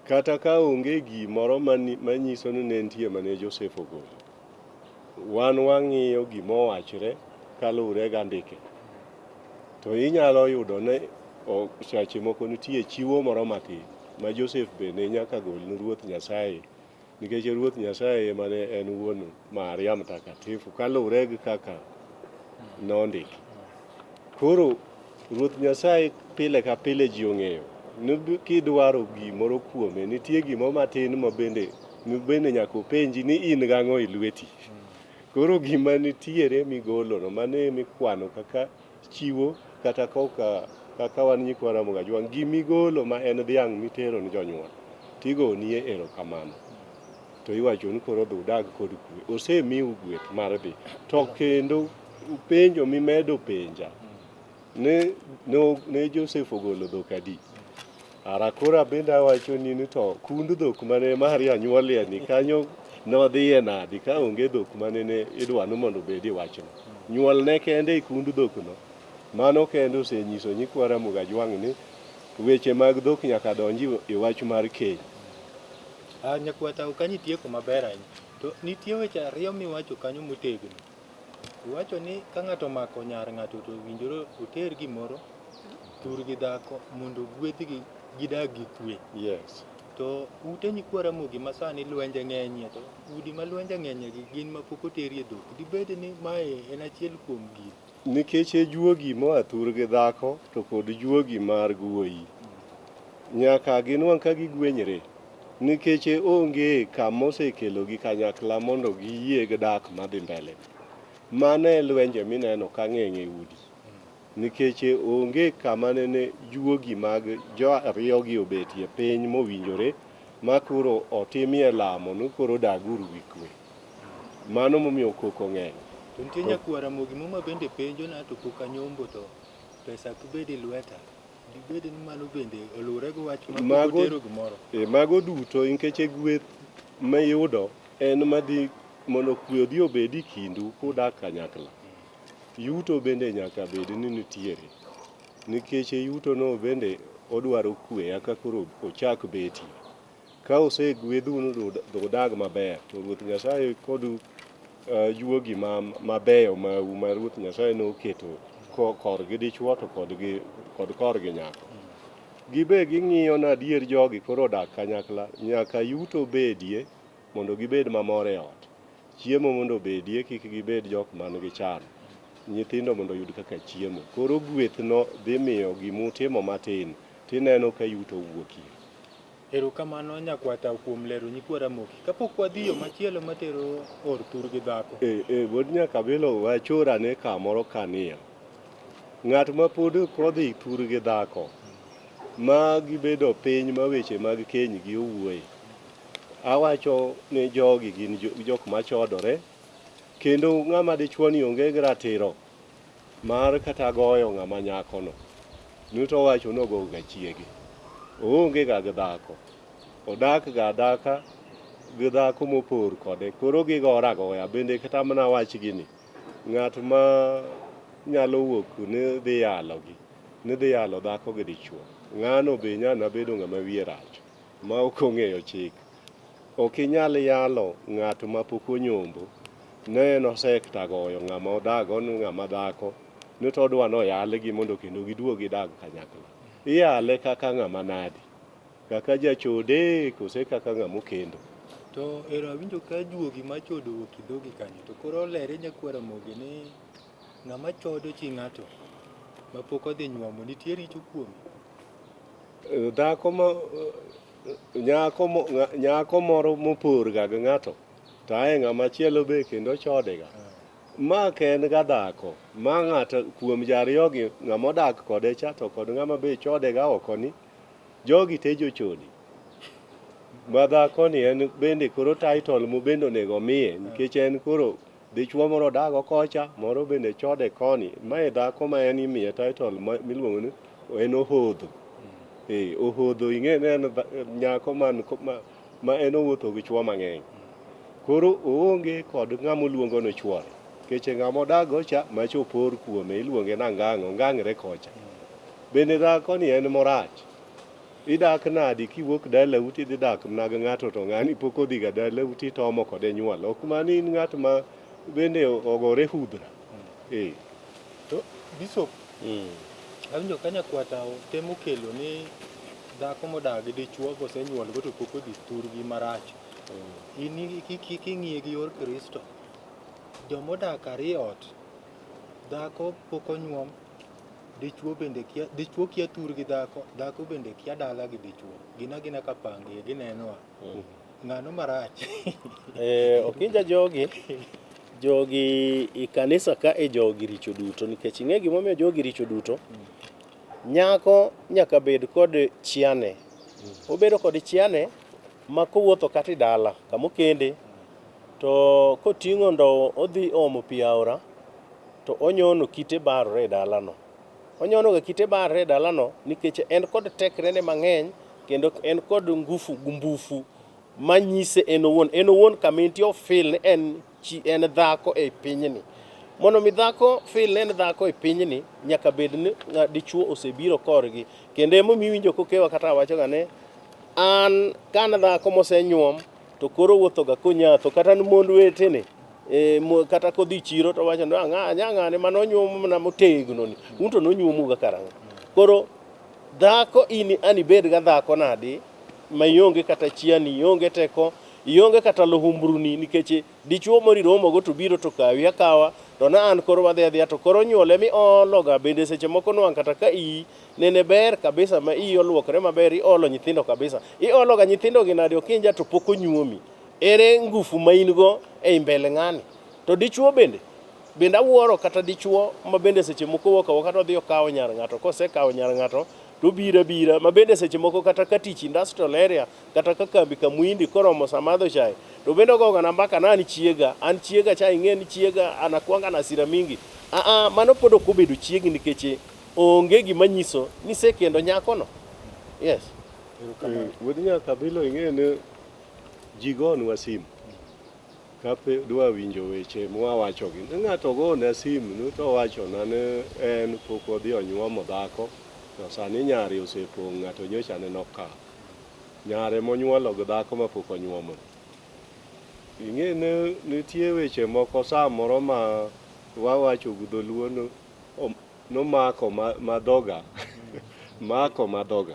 kata ka onge gimoro manyiso ni ne nitie mane Joseph ogolo, wan wang'iyo gima owachre kaluwore gi andike. To inyalo yudo ni seche moko nitie chiwo moro matin ma Joseph be ne nyaka gol ne Ruoth Nyasaye nikech Ruoth Nyasaye ema ne en wuon Maria Mtakatifu kaluwore gi kaka nondiki. Koro Ruoth Nyasaye pile ka pile ji ong'eyo ni kidwaro gimoro kuome nitie gimoro matin ma bende nyaka openji ni in gang'o e lweti. Koro gima nitiere migolono mano ema ikwano kaka chiwo kata koka kaka wan nyikwa Ramogi Ajwang' gimigolo ma en dhiang' mitero ni jonyuol tigonie erokamano. To iwacho ni koro dhi udag kod kwe. Osemiu gweth mar dhi. To kendo penjo mimedo penja ne, ne, ne Josef ogolo dhok adi? Ara koro abende awacho ni ni to kund dhok mane Maria nyuolie ni kanyo nodhiye nadi ka onge dhok mane ne idwa ni mondo obed e wachno. Nyuolne kende e kund dhokno. Mano kende osenyiso nyikwa Ramogi Ajwang' ni weche mag dhok nyaka donji e wach mar keny. Ah, nyakwata ok anitieko maber ahinya. To nitie weche ariyo miwacho kanyo motegno. Iwacho ni ka ng'ato omako nyar ng'ato to owinjore oter gimoro thurgi dhako mondo ogwedhgi gidag gi kwe. Yes. To ute nyikwa Ramogi ma sani lwenje ng'enyie to udi ma lwenje ng'enyie gi gin ma pok oterie dhok. Dibed ni mae en achiel kuom gino? Nikech e juogi moa thurgi dhako to kod juogi mar wuoyi. Nyaka ginwang' ka gigwenyre nikech onge kama osekelogi kanyakla mondo giyie gidak madhi mbele. Mano e lwenje mineno ka ng'eny e udi. Nikech onge kama nene juogi mag jo ariyogi obetie piny mowinjore ma koro otimie lamo ni koro daguru gi kwe. Mano momiyo koko ng'eny. To nitie nyakwar Ramogi mo ma bende penjo na to pok anyombo to pesa ok bed e lweta. Dibed ni mano bende oluwore gi wach ma pok otero gimoro. E, mago duto nikech e gweth miyudo en madhi mondo kwe odhi obedi kindu kudak kanyakla. Yuto bende nyaka bed ni nitiere. Nikech e yuto no bende odwaro kwe eka koro ochak betie. Ka osegwedhu ni udag maber to Ruoth Nyasaye kod juogi mabeyo mau ma Ruoth Nyasaye noketo korgi dichuo to kod korgi nyako. Gibe ging'iyo ni adier jogi koro odak kanyakla, nyaka yuto bedie mondo gibed mamor e ot. Chiemo mondo obedie kik gibed jok man gi chan. Nyithindo mondo oyud kaka chiemo. Koro gweth no dhi miyo gimutimo matin tineno ka yuto wuokie. Erokamano nyakwata kuom lero nyikwa Ramogi. Kapok wadhi yo machielo matero or thurgi dhako. E, e, wuod Nyakabilo wachor ane kamoro kaniya. Ng'at ma pod ok odhi thurgi dhako, ma gibedo piny ma weche mag keny gi owuoye. Awacho ni jogi gin jok machodore, kendo ng'ama dichuo ni onge gi ratiro mar kata goyo ng'ama nyakono. Ni to owacho ni ogogo ga chiege. Oonge ga gi dhako. Odak ga adaka gi dhako mopor kode. Koro gigore agoya. Bende kata mana wachgi ni, ng'at ma nyalo wuok ni dhi yalogi, ni dhi yalo dhako gi dichuo, ng'ano be nyalo bedo ng'ama wiye rach ma ok ong'eyo chik. Ok inyal yalo ng'at ma pok onyombo ne en osekta goyo ng'ama odago ni ng'ama dhako ni to odwa ni oyalgi mondo kendo giduog gidag kanyakla. Iyale kaka ng'ama nadi? Kaka jachode kose kaka ng'ama okendo? To ero awinjo ka juogi machodo owuok e dhogi kanyo to koro olere nyakwar Ramogi ni ng'ama chodo chi ng'ato mapok odhi nyuomo nitie richo kuome. Dhako ma nyako nyako moro mopor ga gi ng'ato to ae ng'ama chielo be kendo chode ga. Ma ok en ga dhako, ma ng'ato kuom jariyogi ng'ama odak kode cha to kod ng'ama be chode ga oko ni jogi te jochode. Ma dhako ni en bende koro title mo bende onego omiye nikech en koro dichuo moro odago kocha moro bende chode koni. Mae dhako ma en imiye title miluongo ni en ohodho. Eh, ohodho ing'e ni en nyako man ma en owuotho gi chuo mang'eny. Koro oonge kod ng'ama oluongo ni chuore. Keche ng'ama odak go cha macha opor kuome iluonge ni angang' ongang're kocha. Bende dhako ni en morach. Idak nadi kiwuok dalau tidhi dak mana gi ng'ato to ng'ani pok odhi ga dalau titomo kode nyuol. Ok mani in ng'at ma bende ogore hudhra. Eh. To Bishop, awinjo ka nyakwata temo kelo ni dhako modak gi dichuo bosenyuol go to pok odhi thurgi marach. In king'iye gi yor Kristo, jomodak ariyo ot, dhako pok onyuom, dichuo bende kia, dichuo kia thur gi dhako, dhako bende kia dala gi dichuo. Gin agina ka pangi ginenoa. Ng'ano marach? Okinja jogi, jogi i kanisa ka e jogi richo duto nikech ing'e gimomiyo jogi richo duto. Nyako nyaka bed kod chiane. Obedo kod chiane. ma kowuotho kata e dala kama okende to koting'o ndowo odhi omo pi aora to onyono kite barore e dalano. Onyono ga kite barore e dalano nikech en kod tekrene mang'eny kendo en kod ngufu gumbufu manyise en owuon. En owuon kama entie o feel ni en chi en dhako e pinyni. Mondo mi dhako feel ni en dhako e pinyni nyaka bed ni dichuo osebiro korgi. Kendo emomiyo iwinjo kokewa kata awachoga ni an ka an dhako mosenyuom to koro wuothoga konyatho kata ni mond wetene e, kata kodhi chiro to wacho ni ang'a anya ng'ane mane onyuom mana motegno ni un to nonyuomuga karang'o koro dhako in an ibed ga dhako nadi ma ionge kata chiani ionge teko ionge kata luhumbruni nikech dichuo moro iromogo to biro to kawi akawa to na an koro wadhi adhiya to koro nyuole mi ologa bende seche moko nwang' kata ka iyi nene ber kabisa ma iyi oluokre maber iolo nyithindo kabisa iologa nyithindo gi nade okinja to pok onyuomi ere ngufu ma in go ei mbele ng'ani to dichuo bende bende awuoro kata dichuo ma bende seche moko wuok awuoka to odhi okawo nyar ng'ato kosekawo nyar ng'ato to obiro abira ma bende seche moko kata ka tich industrial area kata ka kambi ka muhindi koromo sa madho chai to bende ogoga na mbaka na an chiega an chiega cha ing'e ni chiega anakuanga na hasira mingi aa mano pod ok obedo chiegi nikech onge gima nyiso ni isekendo nyakono yes Wuod Nyakabilo ing'e ni ji gonwa simu kape dwa winjo weche mwawachogi. Ni ng'ato gona simu ni to owachona ni en pok odhi onyuomo dhako to sani nyare osepong' ng'ato nyocha nene okawo. Nyare monyuolo gi dhako mapok onyuomo. Ing'e ni nitie weche moko samoro ma wawacho gi dholuo ni nomako ma dhoga mako ma dhoga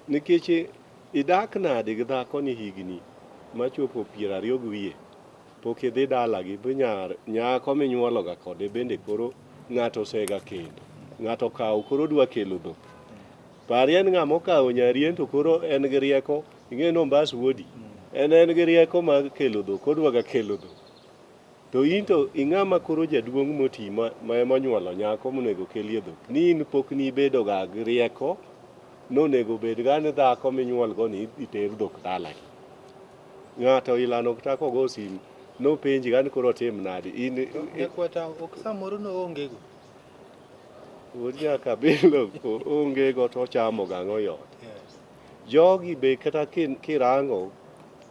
nikech idak nade gi dhako ni higni machopo 20 gi wiye pok idhi dalagi bi nyar nyako minyuologa kode bende koro ng'ato osega kendo ng'ato okawo koro dwa kelo dhok parie en ng'ama okawo nyarien to koro en gi rieko ing'e ni ombas wuodi en en gi rieko mar kelo dhok odwaga kelo dhok To in to ing'ama koro jaduong' moti ma, ma ema onyuolo nyako monego okelie dhok. Ni in pok nibedo ga gi rieko nonego bed ga ni dhako minyuol go ni iter dhok dalagi. Ng'ato ilano kata kogo sim nopenji ga ni koro otim nadi. In Nyakwata ok samoro noonge go. Wuod Nyakabilo onge go to ochamo gang'o e ot. Jogi be kata kirango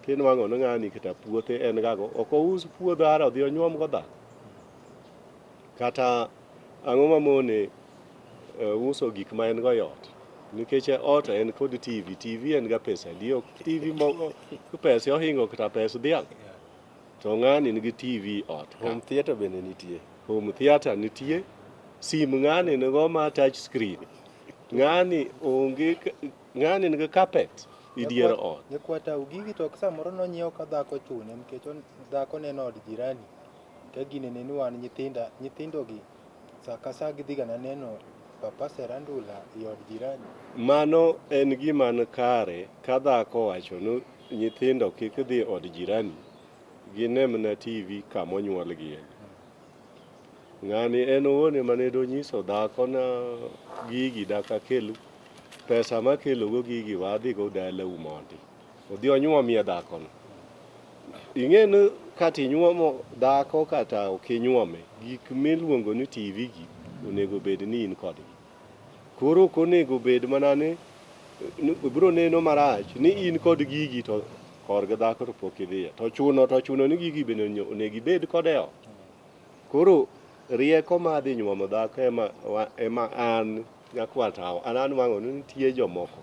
Kinwang'o ni ng'ani kata puothe en gago, ok ous puodho ara odhi onyuom go dhako. Kata ang'o mamone uso gik ma en go e ot? Nikech e ot en kod TV, TV en ga pesa adi? Ok TV mo pese ohingo kata pes dhiang'. To ng'ani nigi TV ot ka. Home theater bende nitie. Home theater nitie. Sim ng'ani nigo ma touch screen. Ng'ani onge Ng'ani nigi carpet e dier ot. Nyakwata gigi to ok samoro nonyiew ka dhako chune nikech dhako neno od jirani ka ginene ni wan nyithinda nyithindogi sa ka sa gidhi ga naneno Papa Serandula e od jirani. Mano en gima ni kare ka dhako owacho ni nyithindo kik dhi od jirani gine mana TV kama onyuolgie. Ng'ani en owuon ema ne donyiso dhako na gigi dakakel pesa makelogo gigi wadhigo dalau mondi. Odhi onyuomie dhakono. Ing'e ni kata inyuomo dhako kata ok inyuome, gik miluongo ni TV gi onego bed ni in kodgi. Koro ok onego bed mana ni biro neno marach ni in kod gigi to korgi dhako to pok idhiye. To chuno to chuno ni gigi bende onego ibed kode e ot. Koro rieko mar dhi nyuomo dhako ema, ema an nyakwar tawo an anwang'o ni nitie jomoko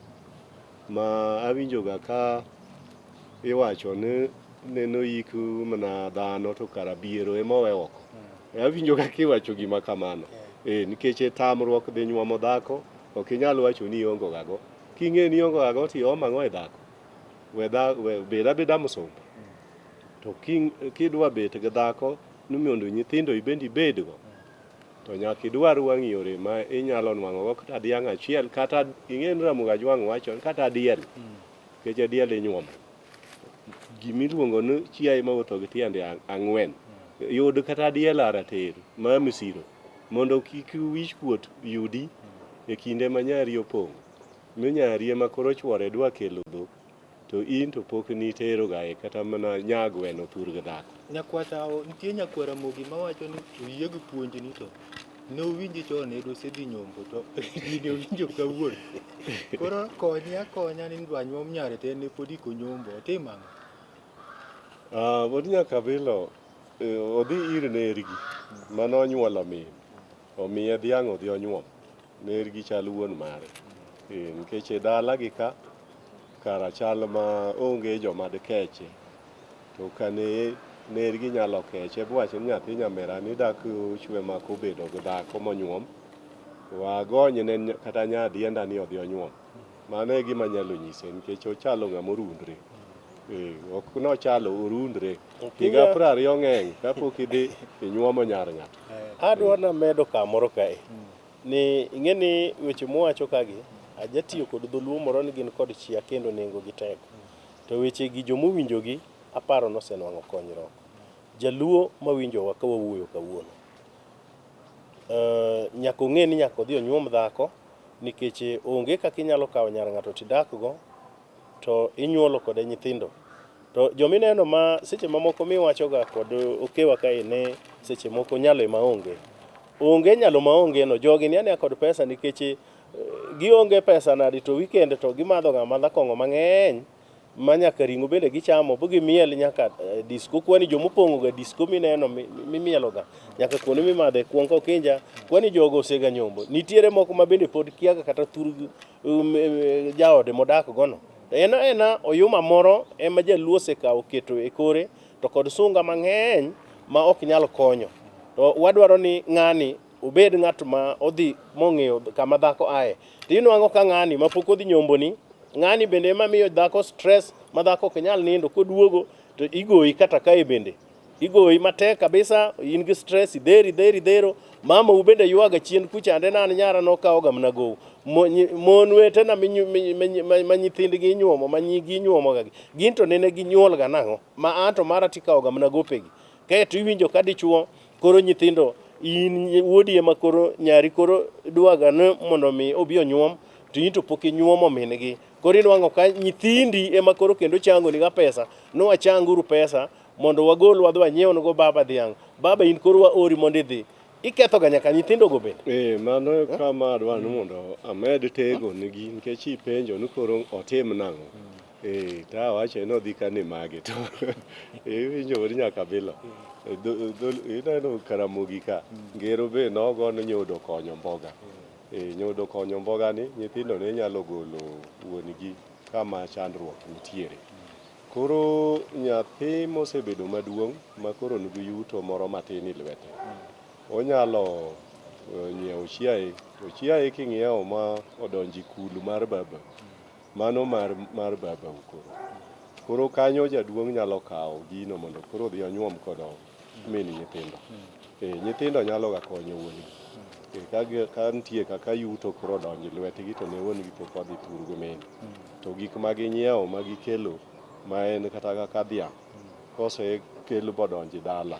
ma awinjoga ka iwacho ni neno yik mana dhano to kara biero ema owe oko. Awinjoga kiwacho gima kamano. Eh, nikech e tamruok dhi nyuomo dhako ok inyal wacho ni iongo gago. King'e ni iongo gago to iom ang'o e dhako? We dha, we bed abeda msumba. To kidwa bet gi dhako ni mondo nyithindo ibende ibedgo, to nyaka idwar wang' yore ma inyalo nwang'ogo kata dhiang' achiel kata ing'e ni Ramogi Ajwang' wacho ni kata diel nikech diel inyuomo. Gimiluongo ni chiaye mawuotho gi tiende ang'wen yud kata diel arater ma misiro mondo kik wich kuot yudi e kinde ma nyari opong' mi nyari ema koro chuore dwa kelo dhok. To in to pok nitero ga e kata mana nyagweno thur gi dhako. Nyakwata nitie nyakwar Ramogi mawacho ni oyie gi puonjni to ne owinji chon Edo osedhi nyombo to gini owinjo kawuono. Koro konye akonya ni dwa nyuom nyare to en ne pod ik onyombo. Otim ang'o? Ah, wuod Nyakabilo odhi ir nergi mane onyuolo min. Omiye dhiang' odhi onyuom. Nergi chal wuon mare. Nikech e dala gi ka kara chal ma onge joma dikeche. To kane nergi nyalo keche bwache ni nyathi nyamera ni dak chwe mak obedo gi dhako monyuom. Wagony ne kata nyadienda ni odhi onyuom. Mano e gima anyalo nyise nikech ochalo ng'ama orundre. Ok nochalo orundre. Higa 20 ng'eny kapok idhi inyuomo nyar ng'ato. Adwa namedo kamoro kae ni ing'e ni weche mwacho kagi ajatiyo kod dholuo moro ni gin kod chia kendo nengo gi tek. To weche gi jomowinjogi aparo nosenwang'o konyruok. Jaluo mawinjowa ka wawuoyo kawuono. Nyaka ong'e ni nyaka odhi onyuom dhako nikech onge kaka inyalo kawo nyar ng'ato tidakgo to inyuolo kode nyithindo. To jomineno ma seche mamoko miwachoga kod okewa kae ne seche moko nyalo ema onge. Onge nyalo maonge no, jogi ni ania kod pesa nikech gionge pesa nadi to weekend to gimadho ga amadha kong'o mang'eny ma nyaka ring'o bende gichamo bo gimiel nyaka disco. Kwani jomopong'o ga disco mineno mimielo ga nyaka kuonde mimadhe kuong kokinja, kwani jogo osega nyombo. Nitiere moko ma bende pod kiaga kata thur jaode modak gono. To en ena oyuma moro ema jaluo osekawo oketo e kore to kod sunga mang'eny ma ok nyal konyo. To wadwaro ni ng'ani obed ng'at ma odhi mong'eyo kama dhako aye. To inwang'o ka ng'ani ma pok odhi nyomboni, ng'ani bende ema miyo dhako stress ma dhako ok nyal nindo koduogo to igoyi kata kae bende. Igoyi matek kabisa, in gi stress, idhero idhero idhero, mama u bende ywaga chien kuchande ne an nyara nokawoga mana gowi. Mon wetena ma nyithindgi inyuomo, ma nyigi inyuomoga gi, gin to nene ginyuolga nang'o? Ma an to mara tikawoga mana gopegi. Kaeto iwinjo ka dichuo koro nyithindo in wuodi ema koro nyari koro dwaga ni mondo mi obi onyuom to in to pok inyuomo min gi. Koro inwang'o ka nyithindi ema koro kendo changoni ga pesa, ni wachanguru pesa mondo wagol wadhi wanyiew go baba dhiang'. Baba in koro waori mondo idhi. Iketho ga nyaka nyithindo go bende. Mano kama adwa ni mondo amed tego nigi nikech ipenjo ni koro otim nang'o. To awacho ni odhi kane mage to iwinjo wuod Nyakabilo. Ineno Karamogi ka, ngero be nogo ni nyodo konyo mboga. Nyodo konyo mboga ni nyithindo ne nyalo golo wuon gi kama chandruok nitiere. Koro nyathi mosebedo maduong' ma koro nigi yuto moro matin e lwete, onyalo nyiewo chiaye. To chiaye king'iewo ma odonjo e kul mar baba, mano mar babau koro. Koro kanyo jaduong' nyalo kawo gino mondo koro odhi onyuom kodo min nyithindo. Nyithindo nyalo ga konyo wuon gi. Ka nitie kaka yuto koro odonjo e lwetgi to ne wuon gi pok odhi thur gi min. To gik ma ginyiewo ma gikelo ma en kata kaka dhiang' kosekel bodonjo e dala,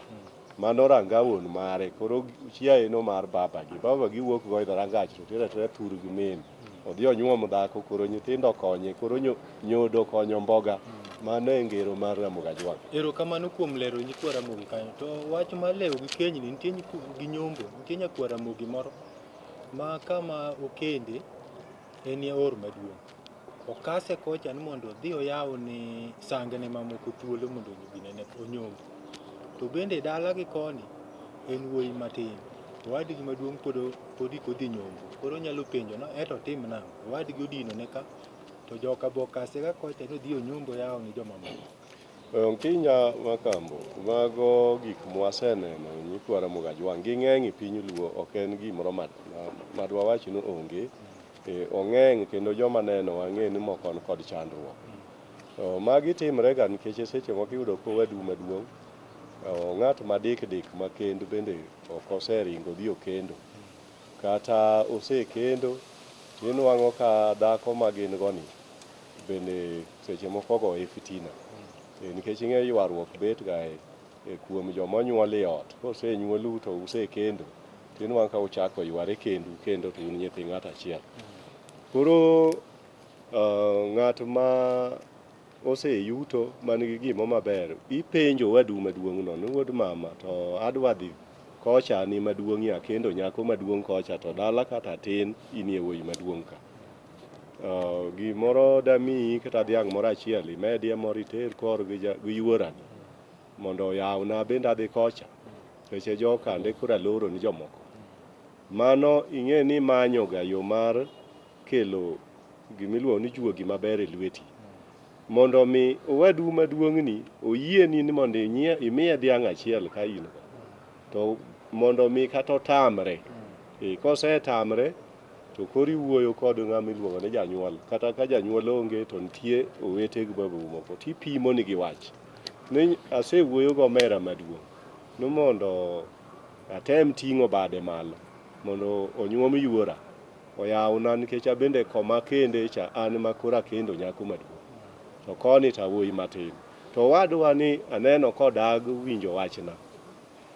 mano ranga wuon mare. Koro chiaye no mar baba gi. Baba gi wuok go e rangach to tero atera thur gi min. Odhi onyuom dhako koro nyithindo konye. Koro nyodo konyo mboga. Mano e ngero mar Ramogi Ajwang'. Erokamano kuom lero nyikwa Ramogi kanyo. To wach mar lewo gi kenyni nitie gi nyombo, nitie nyakwar Ramogi moro ma kama okende en e or maduong'. Okase kocha ni mondo odhi oyaw ne sangene mamoko thuolo mondo ginene onyomb. To bende dala gi koni en wuoyi matin. Owadgi maduong' pod ik odhi nyombo. Koro onyalo penjo no eto otim nang'o? Owadgi odinone ka to joka be okase ka kocha ni odhi onyombo oyaw ni jomamoko. Okinya Makambo, mago gik mwaseneno nyikwa Ramogi Ajwang' ging'eny e piny Luo, ok en gimoro ma dwawach ni onge. Ong'eny kendo joma neno wang'e ni moko ni kod chandruok. Magi timre ga nikech seche moko iyudo ka owadu maduong' ng'at ma dik dik ma kend bende ok oseringo odhi okendo. Kata osekendo tinwang'o ka dhako ma gin go ni bende seche moko ogoye fitina. Nikech ing'e ywaruok bet ga e kuom joma onyuol e ot. Kosenyuolu to usekendo, tinwang'o ka uchako yware kendu kendo to un nyithi ng'ato achiel. Koro ng'at ma oseyuto man gi gimo maber, ipenjo owadu maduong' no ni wuod mama to adwa dhi kocha ni maduong'ie akendo nyako maduong' kocha to dala kata tin inie wuoyi maduong' ka. Gimoro damiyi kata dhiang' moro achiel imedie moro iter kor gi yuorani mondo oyawna bende adhi kocha. Nikech jokande koro aloro ni jomoko. Mano ing'e ni imanyo ga yo mar kelo gimiluongo ni juogi maber e lweti. Mondo mi owadu maduong'ni oyieni ni mondo imiye dhiang' achiel ka in go. To mondo mi kata otamre. E, kosetamre to koro iwuoyo kod ng'ama iluongo ni janyuol. Kata ka janyuol onge to nitie owete gi babau moko tipimo nigi wach. Ni asewuoyo gi omera maduong' ni mondo atem ting'o bade malo mondo onyuom yuora oyawna nikech abende koma kende cha an ma koro akendo nyako maduong' to koni to awuoyi matin. To owadwa ni aneno kodag winjo wachna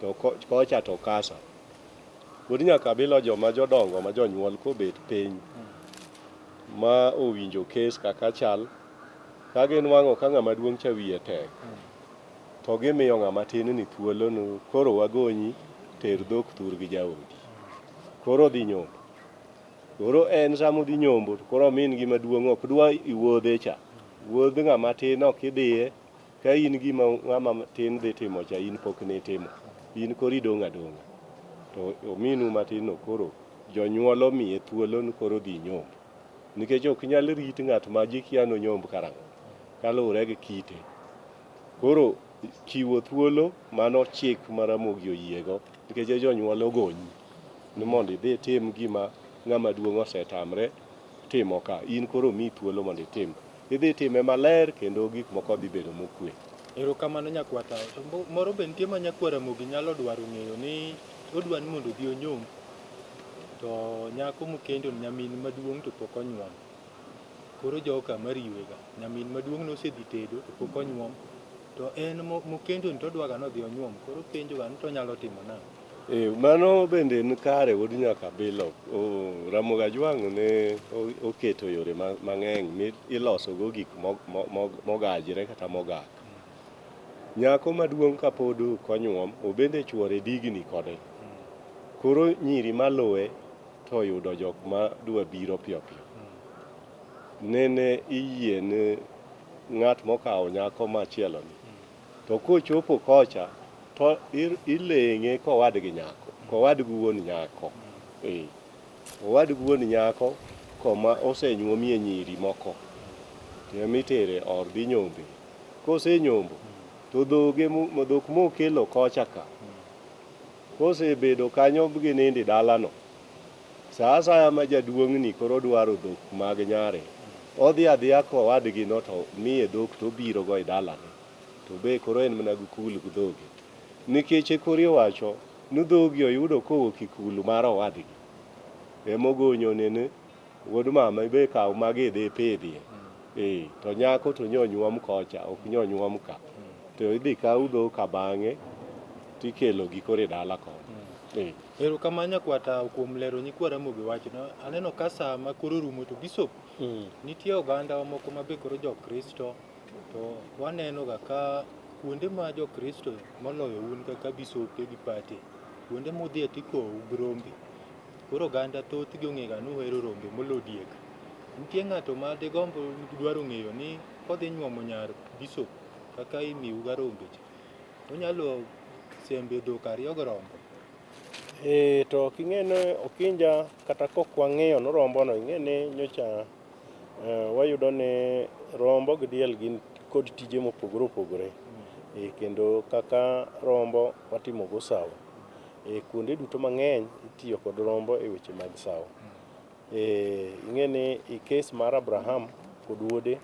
to kocha to kasa. Wuod Nyakabilo joma jodongo ma jonyuol kobet piny ma owinjo kes kaka chal ka ginwang'o ka ng'ama duong' cha wiye tek to gimiyo ng'ama tin ni thuolo ni koro wagonyi ter dhok thur gi jaodi. Koro odhi nyombo. Koro en sama odhi nyombo to koro min gi maduong' ok dwa iwuodhe cha. Wuodh ng'ama tin ok idhiye ka in gima ng'ama tin dhi timo cha in pok nitimo. In koro idong' adong'a. To ominu matin no koro jonyuol omiye thuolo ni koro odhi nyomb. Nikech ok nyal rit ng'at ma ji kia nonyomb karang'o kaluwore gi kite. Koro chiwo thuolo mano chik ma Ramogi oyiego nikech jonyuol ogonyi ni mondo idhi itim gima ng'ama duong' osetamre timo ka. In koro omiyi thuolo mondo itim. Idhi time maler kendo gik moko dhi bedo mokwe. Erokamano nyakwata. To moro be nitie ma nyakwar Ramogi nyalo dwaro ng'eyo ni odwa ni mondo odhi onyomb to nyako mokendo ni nyamin maduong' to pok onyuom. Koro joka mariwega. Nyamin maduong' nosedhi tedo to pok onyuom. To en mokendo ni to odwaga ni odhi onyuom. Koro openjoga ni to onyalo timo nang'o? E, mano bende en kare wuod Nyakabilo. Ramogi Ajwang' ne oketo yore mang'eny mi ilosogo gik mogajre kata mogak. Nyako maduong' kapod ok onyuom, obende chuore digni kode. Koro nyiri maluwe to oyudo jok ma dwa biro piyo piyo. Nene iyie ne ng'at mokawo nyako machielo ni. To kochopo kocha to ileng'e kowadgi nyako, kowadgi wuon nyako. Eh. Owadgi wuon nyako koma osenyuomie nyiri moko. To ema itere or dhi nyombe. Kosenyombo to dhoge dhok mokelo kocha ka kosebedo kanyo ginindo e dalano, sa asaya ma jaduong'ni koro dwaro dhok mag nyare, odhi adhiya kowadgino to miye dhok to obirogo e dalane. To be koro en mana gi kul gi dhoge. Nikech e kori owacho ni dhogi oyudo kowuok e kul mar owadgi. Emogonya ni wuod mama ibe kaw magi idhi ipidhie. Eh, to nyako to nyonyuom kocha, ok nyonyuom ka. To idhi kaw dhok ka bang'e tikelo gi koro e dala koni. Eh. Erokamano nyakwata kuom lero nyikwa Ramogi wachno. Aneno ka saa ma koro rumo to Bishop, nitie oganda moko ma be koro jo-Kristo to waneno ga ka kuonde ma jo-Kristo moloyo un kaka bisope gi pate, kuonde mudhiye tikowu gi rombe. Koro oganda thothgi ong'e ga ni uhero rombe molo diek. Nitie ng'ato ma digomb dwaro ng'eyo ni kodhi nyuomo nyar bishop kaka imiu ga rombe cha, onyalo sembe dhok ariyo gi rombo? Eh, to ok ing'e ni okinja kata kok wang'iyo ni rombono ing'e ni nyocha wayudo ni rombo gi diel gin kod tije mopogore opogore. Kendo kaka rombo watimo go sawo. Kuonde duto mang'eny itiyo kod rombo e weche mag sawo. Ing'e ni e kes mar Abraham kod wuode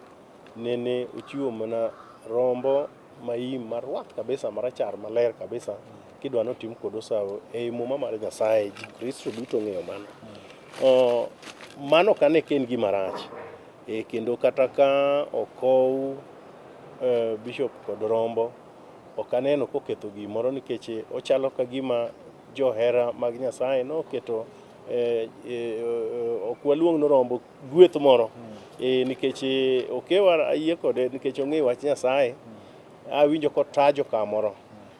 nene ochiwo mana rombo maim marwath kabisa marachar maler kabisa kidwa notim kodo sawo ei muma mar Nyasaye ji Kristo duto ong'eyo mano. Mano ok ane ka en gima rach. Kendo kata ka okow bishop kod rombo ok aneno koketho gimoro nikech ochalo ka gima johera mag Nyasaye noketo Ok waluong ni rombo, gweth moro. Nikech Okewa ayie kode nikech ong'eyo wach Nyasaye. Awinjo kotajo kamoro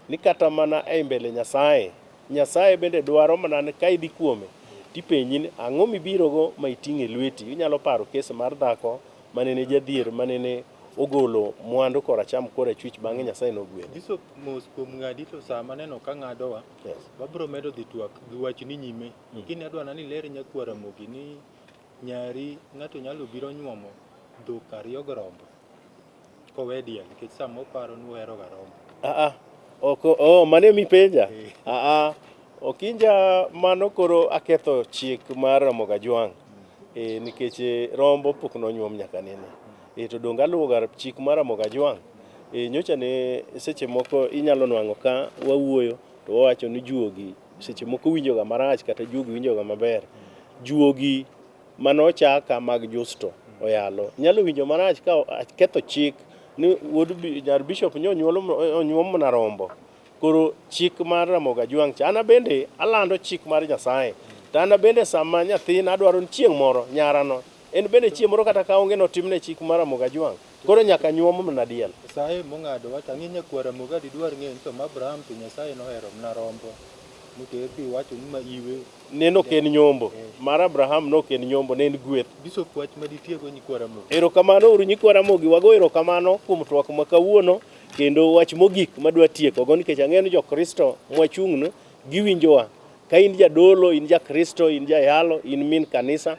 ni kata mana e mbele Nyasaye, Nyasaye bende dwaro mana ni ka idhi kuome tipenji ni ang'o mibirogo ma iting'o e lweti. Inyalo paro kes mar dhako manene jadhier manene ogolo mwandu koracham korachwich bang'e Nyasaye nogwedhe. Bishop mos kuom ng'adi to sama aneno ka ng'adowa Yes. wabiro medo dhi twak gi wachni nyime. Lakini adwa ni iler nyakwar Ramogi ni nyari ng'ato nyalo biro nyuomo dhok ariyo gi rombo kowe diel nikech sama oparo ni ohero ga rombo. Ah, ah. Ok, oh, mano ema ipenja? Ah, ah. Okinja mano koro aketho chik mar Ramogi Ajwang'. Nikech rombo pok nonyuom nyaka nene. To donge aluwo ga chik mar Ramogi Ajwang'? Nyocha ne seche moko inyalo nwang'o ka wawuoyo to wawacho ni juogi seche moko winjo ga marach kata juogi winjo ga maber. Juogi manochaka mag Justo oyalo nyalo winjo marach ka aketho chik ni wuod nyar bishop nyo onyuom mana rombo. Koro chik mar Ramogi Ajwang' cha, an bende alando chik mar Nyasaye. To an bende sama nyathina adwaro ni chieng' moro nyarano en bende chieng' moro kata ka onge notimne chik mar Ramogi Ajwang'. Koro nyaka nyuom mana diel. Saye mong'ado wach ang'e nyakwar Ramogi adidwar ng'eyo ni to ma Abraham to Nyasaye nohero mana rombo moter bi wacho ni ma iwe. Neno ok en nyombo. Mar Abraham no ok en nyombo, ne en gweth. Bishop wach ma ditiego nyikwa Ramogi. Erokamano uru nyikwa Ramogi, wago erokamano kuom twak ma kawuono kendo wach mogik madwa tiekogo nikech ang'eyo ni Jokristo mwachung'no giwinjowa. Ka in jadolo, in Jakristo, in jayalo, in min kanisa,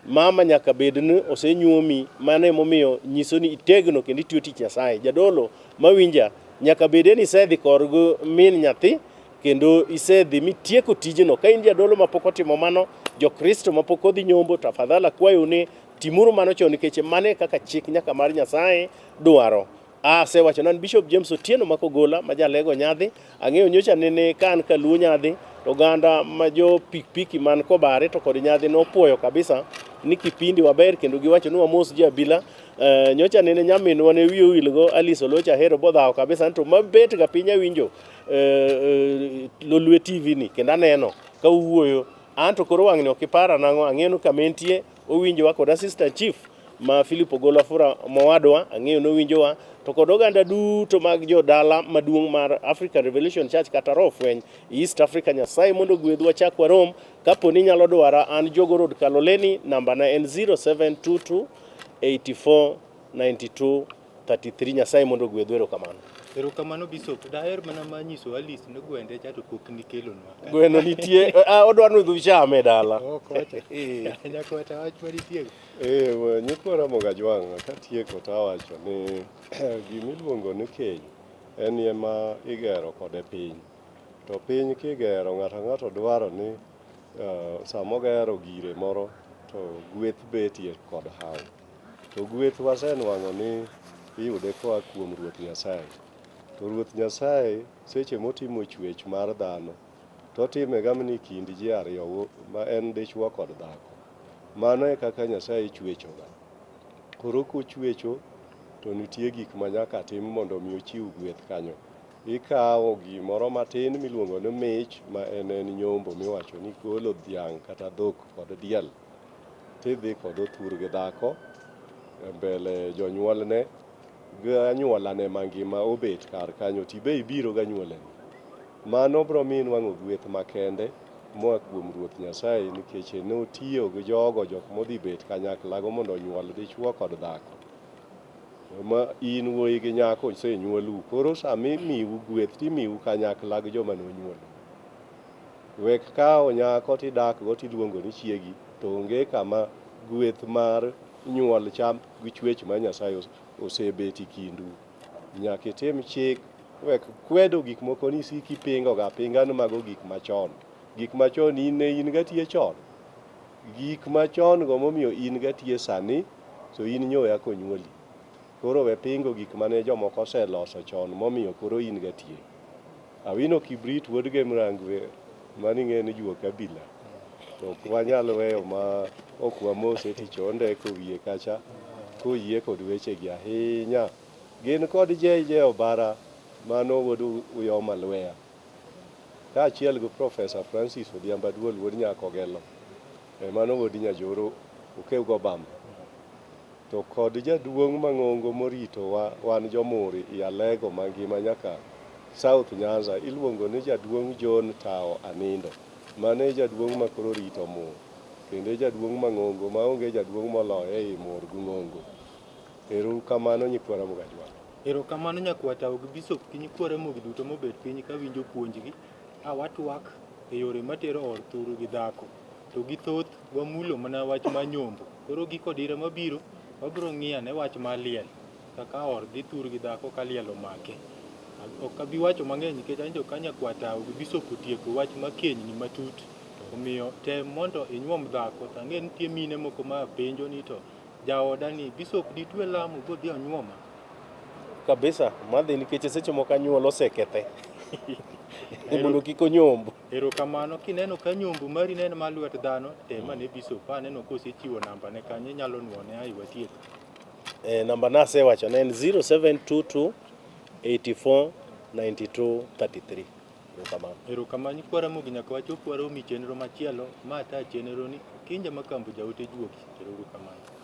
mama nyaka bed ni osenyuomi, mano emomiyo nyiso ni itegno kendo itiyo tich Nyasaye. Jadolo mawinja, nyaka bede ni isedhi kor gi min nyathi kendo isedhi mitieko tijno. Ka in jadolo mapok otimo mano, Jokristo mapok odhi nyombo, tafadhali akwayou ni timuru mano chon nikech mano e kaka chik nyaka mar Nyasaye dwaro. Asewacho nan Bishop James Otieno ma Kogola ma jalego nyadhi. Ang'eyo nyocha nene ka an kaluo nyadhi, to oganda ma jo pikipiki man Kobare to kod nyadhi nopuoyo kabisa ni kipindi waber kendo giwacho ni wamos ji abila. Nyocha nene nyaminwa ne wiye owilgo Alice Olocha Ahero bodhawo kabisa ni to mabet ga piny awinjo Lolwe TV ni kendo aneno ka uwuoyo. An to koro wang'ni ok ipara nang'o, ang'eyo ni kama entie owinjowa kod assistant chief ma Philip Ogola Fura mowadwa, ang'eyo ni owinjowa, to kod oganda duto mag jodala maduong' mar African Revelation Church kata Roho Fweny East Africa. Nyasaye mondo ogwedhwa chak warom. Kapo ni inyalo dwara, an Jogo Road Kaloleni, namba na en 0722 84 92 33. Nyasaye mondo ogwedhwa, erokamano. Erokamano Bishop, daher mana ma nyiso Alice ni gwende cha to pok nikelonwa. Gweno nitie, odwa ni udhi uchame e dala. Oh, kocha. Nyakwata wach manitiego. Nyikwa Ramogi Ajwang' katieko to awacho ni gimiluongo ni keny en ema igero kode piny. To piny kigero ng'ato ang'ato dwaro ni sama ogero gire moro to gweth betie kod haw. To gweth wasenwang'o ni iyude koa kuom Ruoth Nyasaye. To Ruoth Nyasaye seche motimo chwech mar dhano to otime ga mana e kind ji ariyo ma en dichuo kod dhako. Mano e kaka Nyasaye chwechoga. Koro kochwecho to nitie gik ma nyaka tim mondo mi ochiw gweth kanyo. Ikawo gimoro matin miluongo ni mich ma en en nyombo miwacho ni igolo dhiang' kata dhok kod diel tidhi kod othur gi dhako e mbele jonyuolne gi anyuolane mangima obet kar kanyo tibe ibiro gi anyuolani. Mano biro miyo inwang'o gweth makende moa kuom Ruoth Nyasaye nikech notiyo gi jogo jok modhi bet kanyaklago mondo onyuol dichuo kod dhako. Ma in wuoyi gi nyako osenyuolu, koro sama imiu gweth timiu kanyakla gi joma nonyuolu. Wek kawo nyako tidak go tiluongo ni chiegi to onge kama gweth mar nyuol cha gi chwech mar Nyasaye osebet e kindu. Nyaka itim chik, wek kwedo gik moko ni isik ipingo ga pinga ni mago gik machon. Gik machon in ne in gatiye chon. Gik machon go momiyo in gatiye sani to in nyoya konyuoli. Koro we pingo gik mane jomoko oseloso chon momiyo koro in gatiye. Awino Kibrit wuod Gemrangwe mani ing'e ni juok kabila. To ok wanyal weyo ma ok wamose tich ondeko wiye kacha koyie kod wechegi ahinya. Gin kod JJ Obara mano wuod Uyoma Lweya. Kaachiel gi Professor Francis Odhiambo Aduol wuod Nyakogelo, eh, mano wuod Nyajoro Okew Gobamba. To kod jaduong' mang'ongo moritowa wan jomuri i Alego mangima nyaka South Nyanza iluongo ni jaduong' John Tao Anindo. Mano e jaduong' ma koro rito mur kendo e jaduong' mang'ongo maonge jaduong' moloye ei mur gi ng'ongo. Ero uru kamano nyikwa Ramogi Ajwang'. Erokamano nyakwar Tao gi Bishop gi nyikwa Ramogi duto mobet piny ka winjo puonjgi. A watwak e yore matero or thuru gi dhako. To gi thoth wamulo mana wach mar nyombo. Koro giko dira mabiro wabiro ng'iyo ane wach mar liel. Kaka or dhi thur gi dhako ka liel omake. Ok abi wacho mang'eny nikech anjo ka nyakwar Tao gi Bishop otieko wach mar kenyni matut. Omiyo tem mondo inyuom dhako. To ang'e ni nitie mine moko ma penjo ni to Jaoda ni bishop ditwe lamo bodhi onyuoma. Kabisa, madhi nikech seche moko anyuola osekethe. Mondo kik onyomb. Erokamano kineno ka nyombo mari ne en mar lwet dhano, tem ane bishop aneno kosechiwo namba ne kanyo inyalo nuone ai watiek. Eh, namba na asewacho ne en 0722 84 92 33. Erokamano. Erokamano nyikwa Ramogi nyaka wachop waromi chenro machielo ma ata chenro ni Kinja Makambo jaote juogi. Ero uru kamano.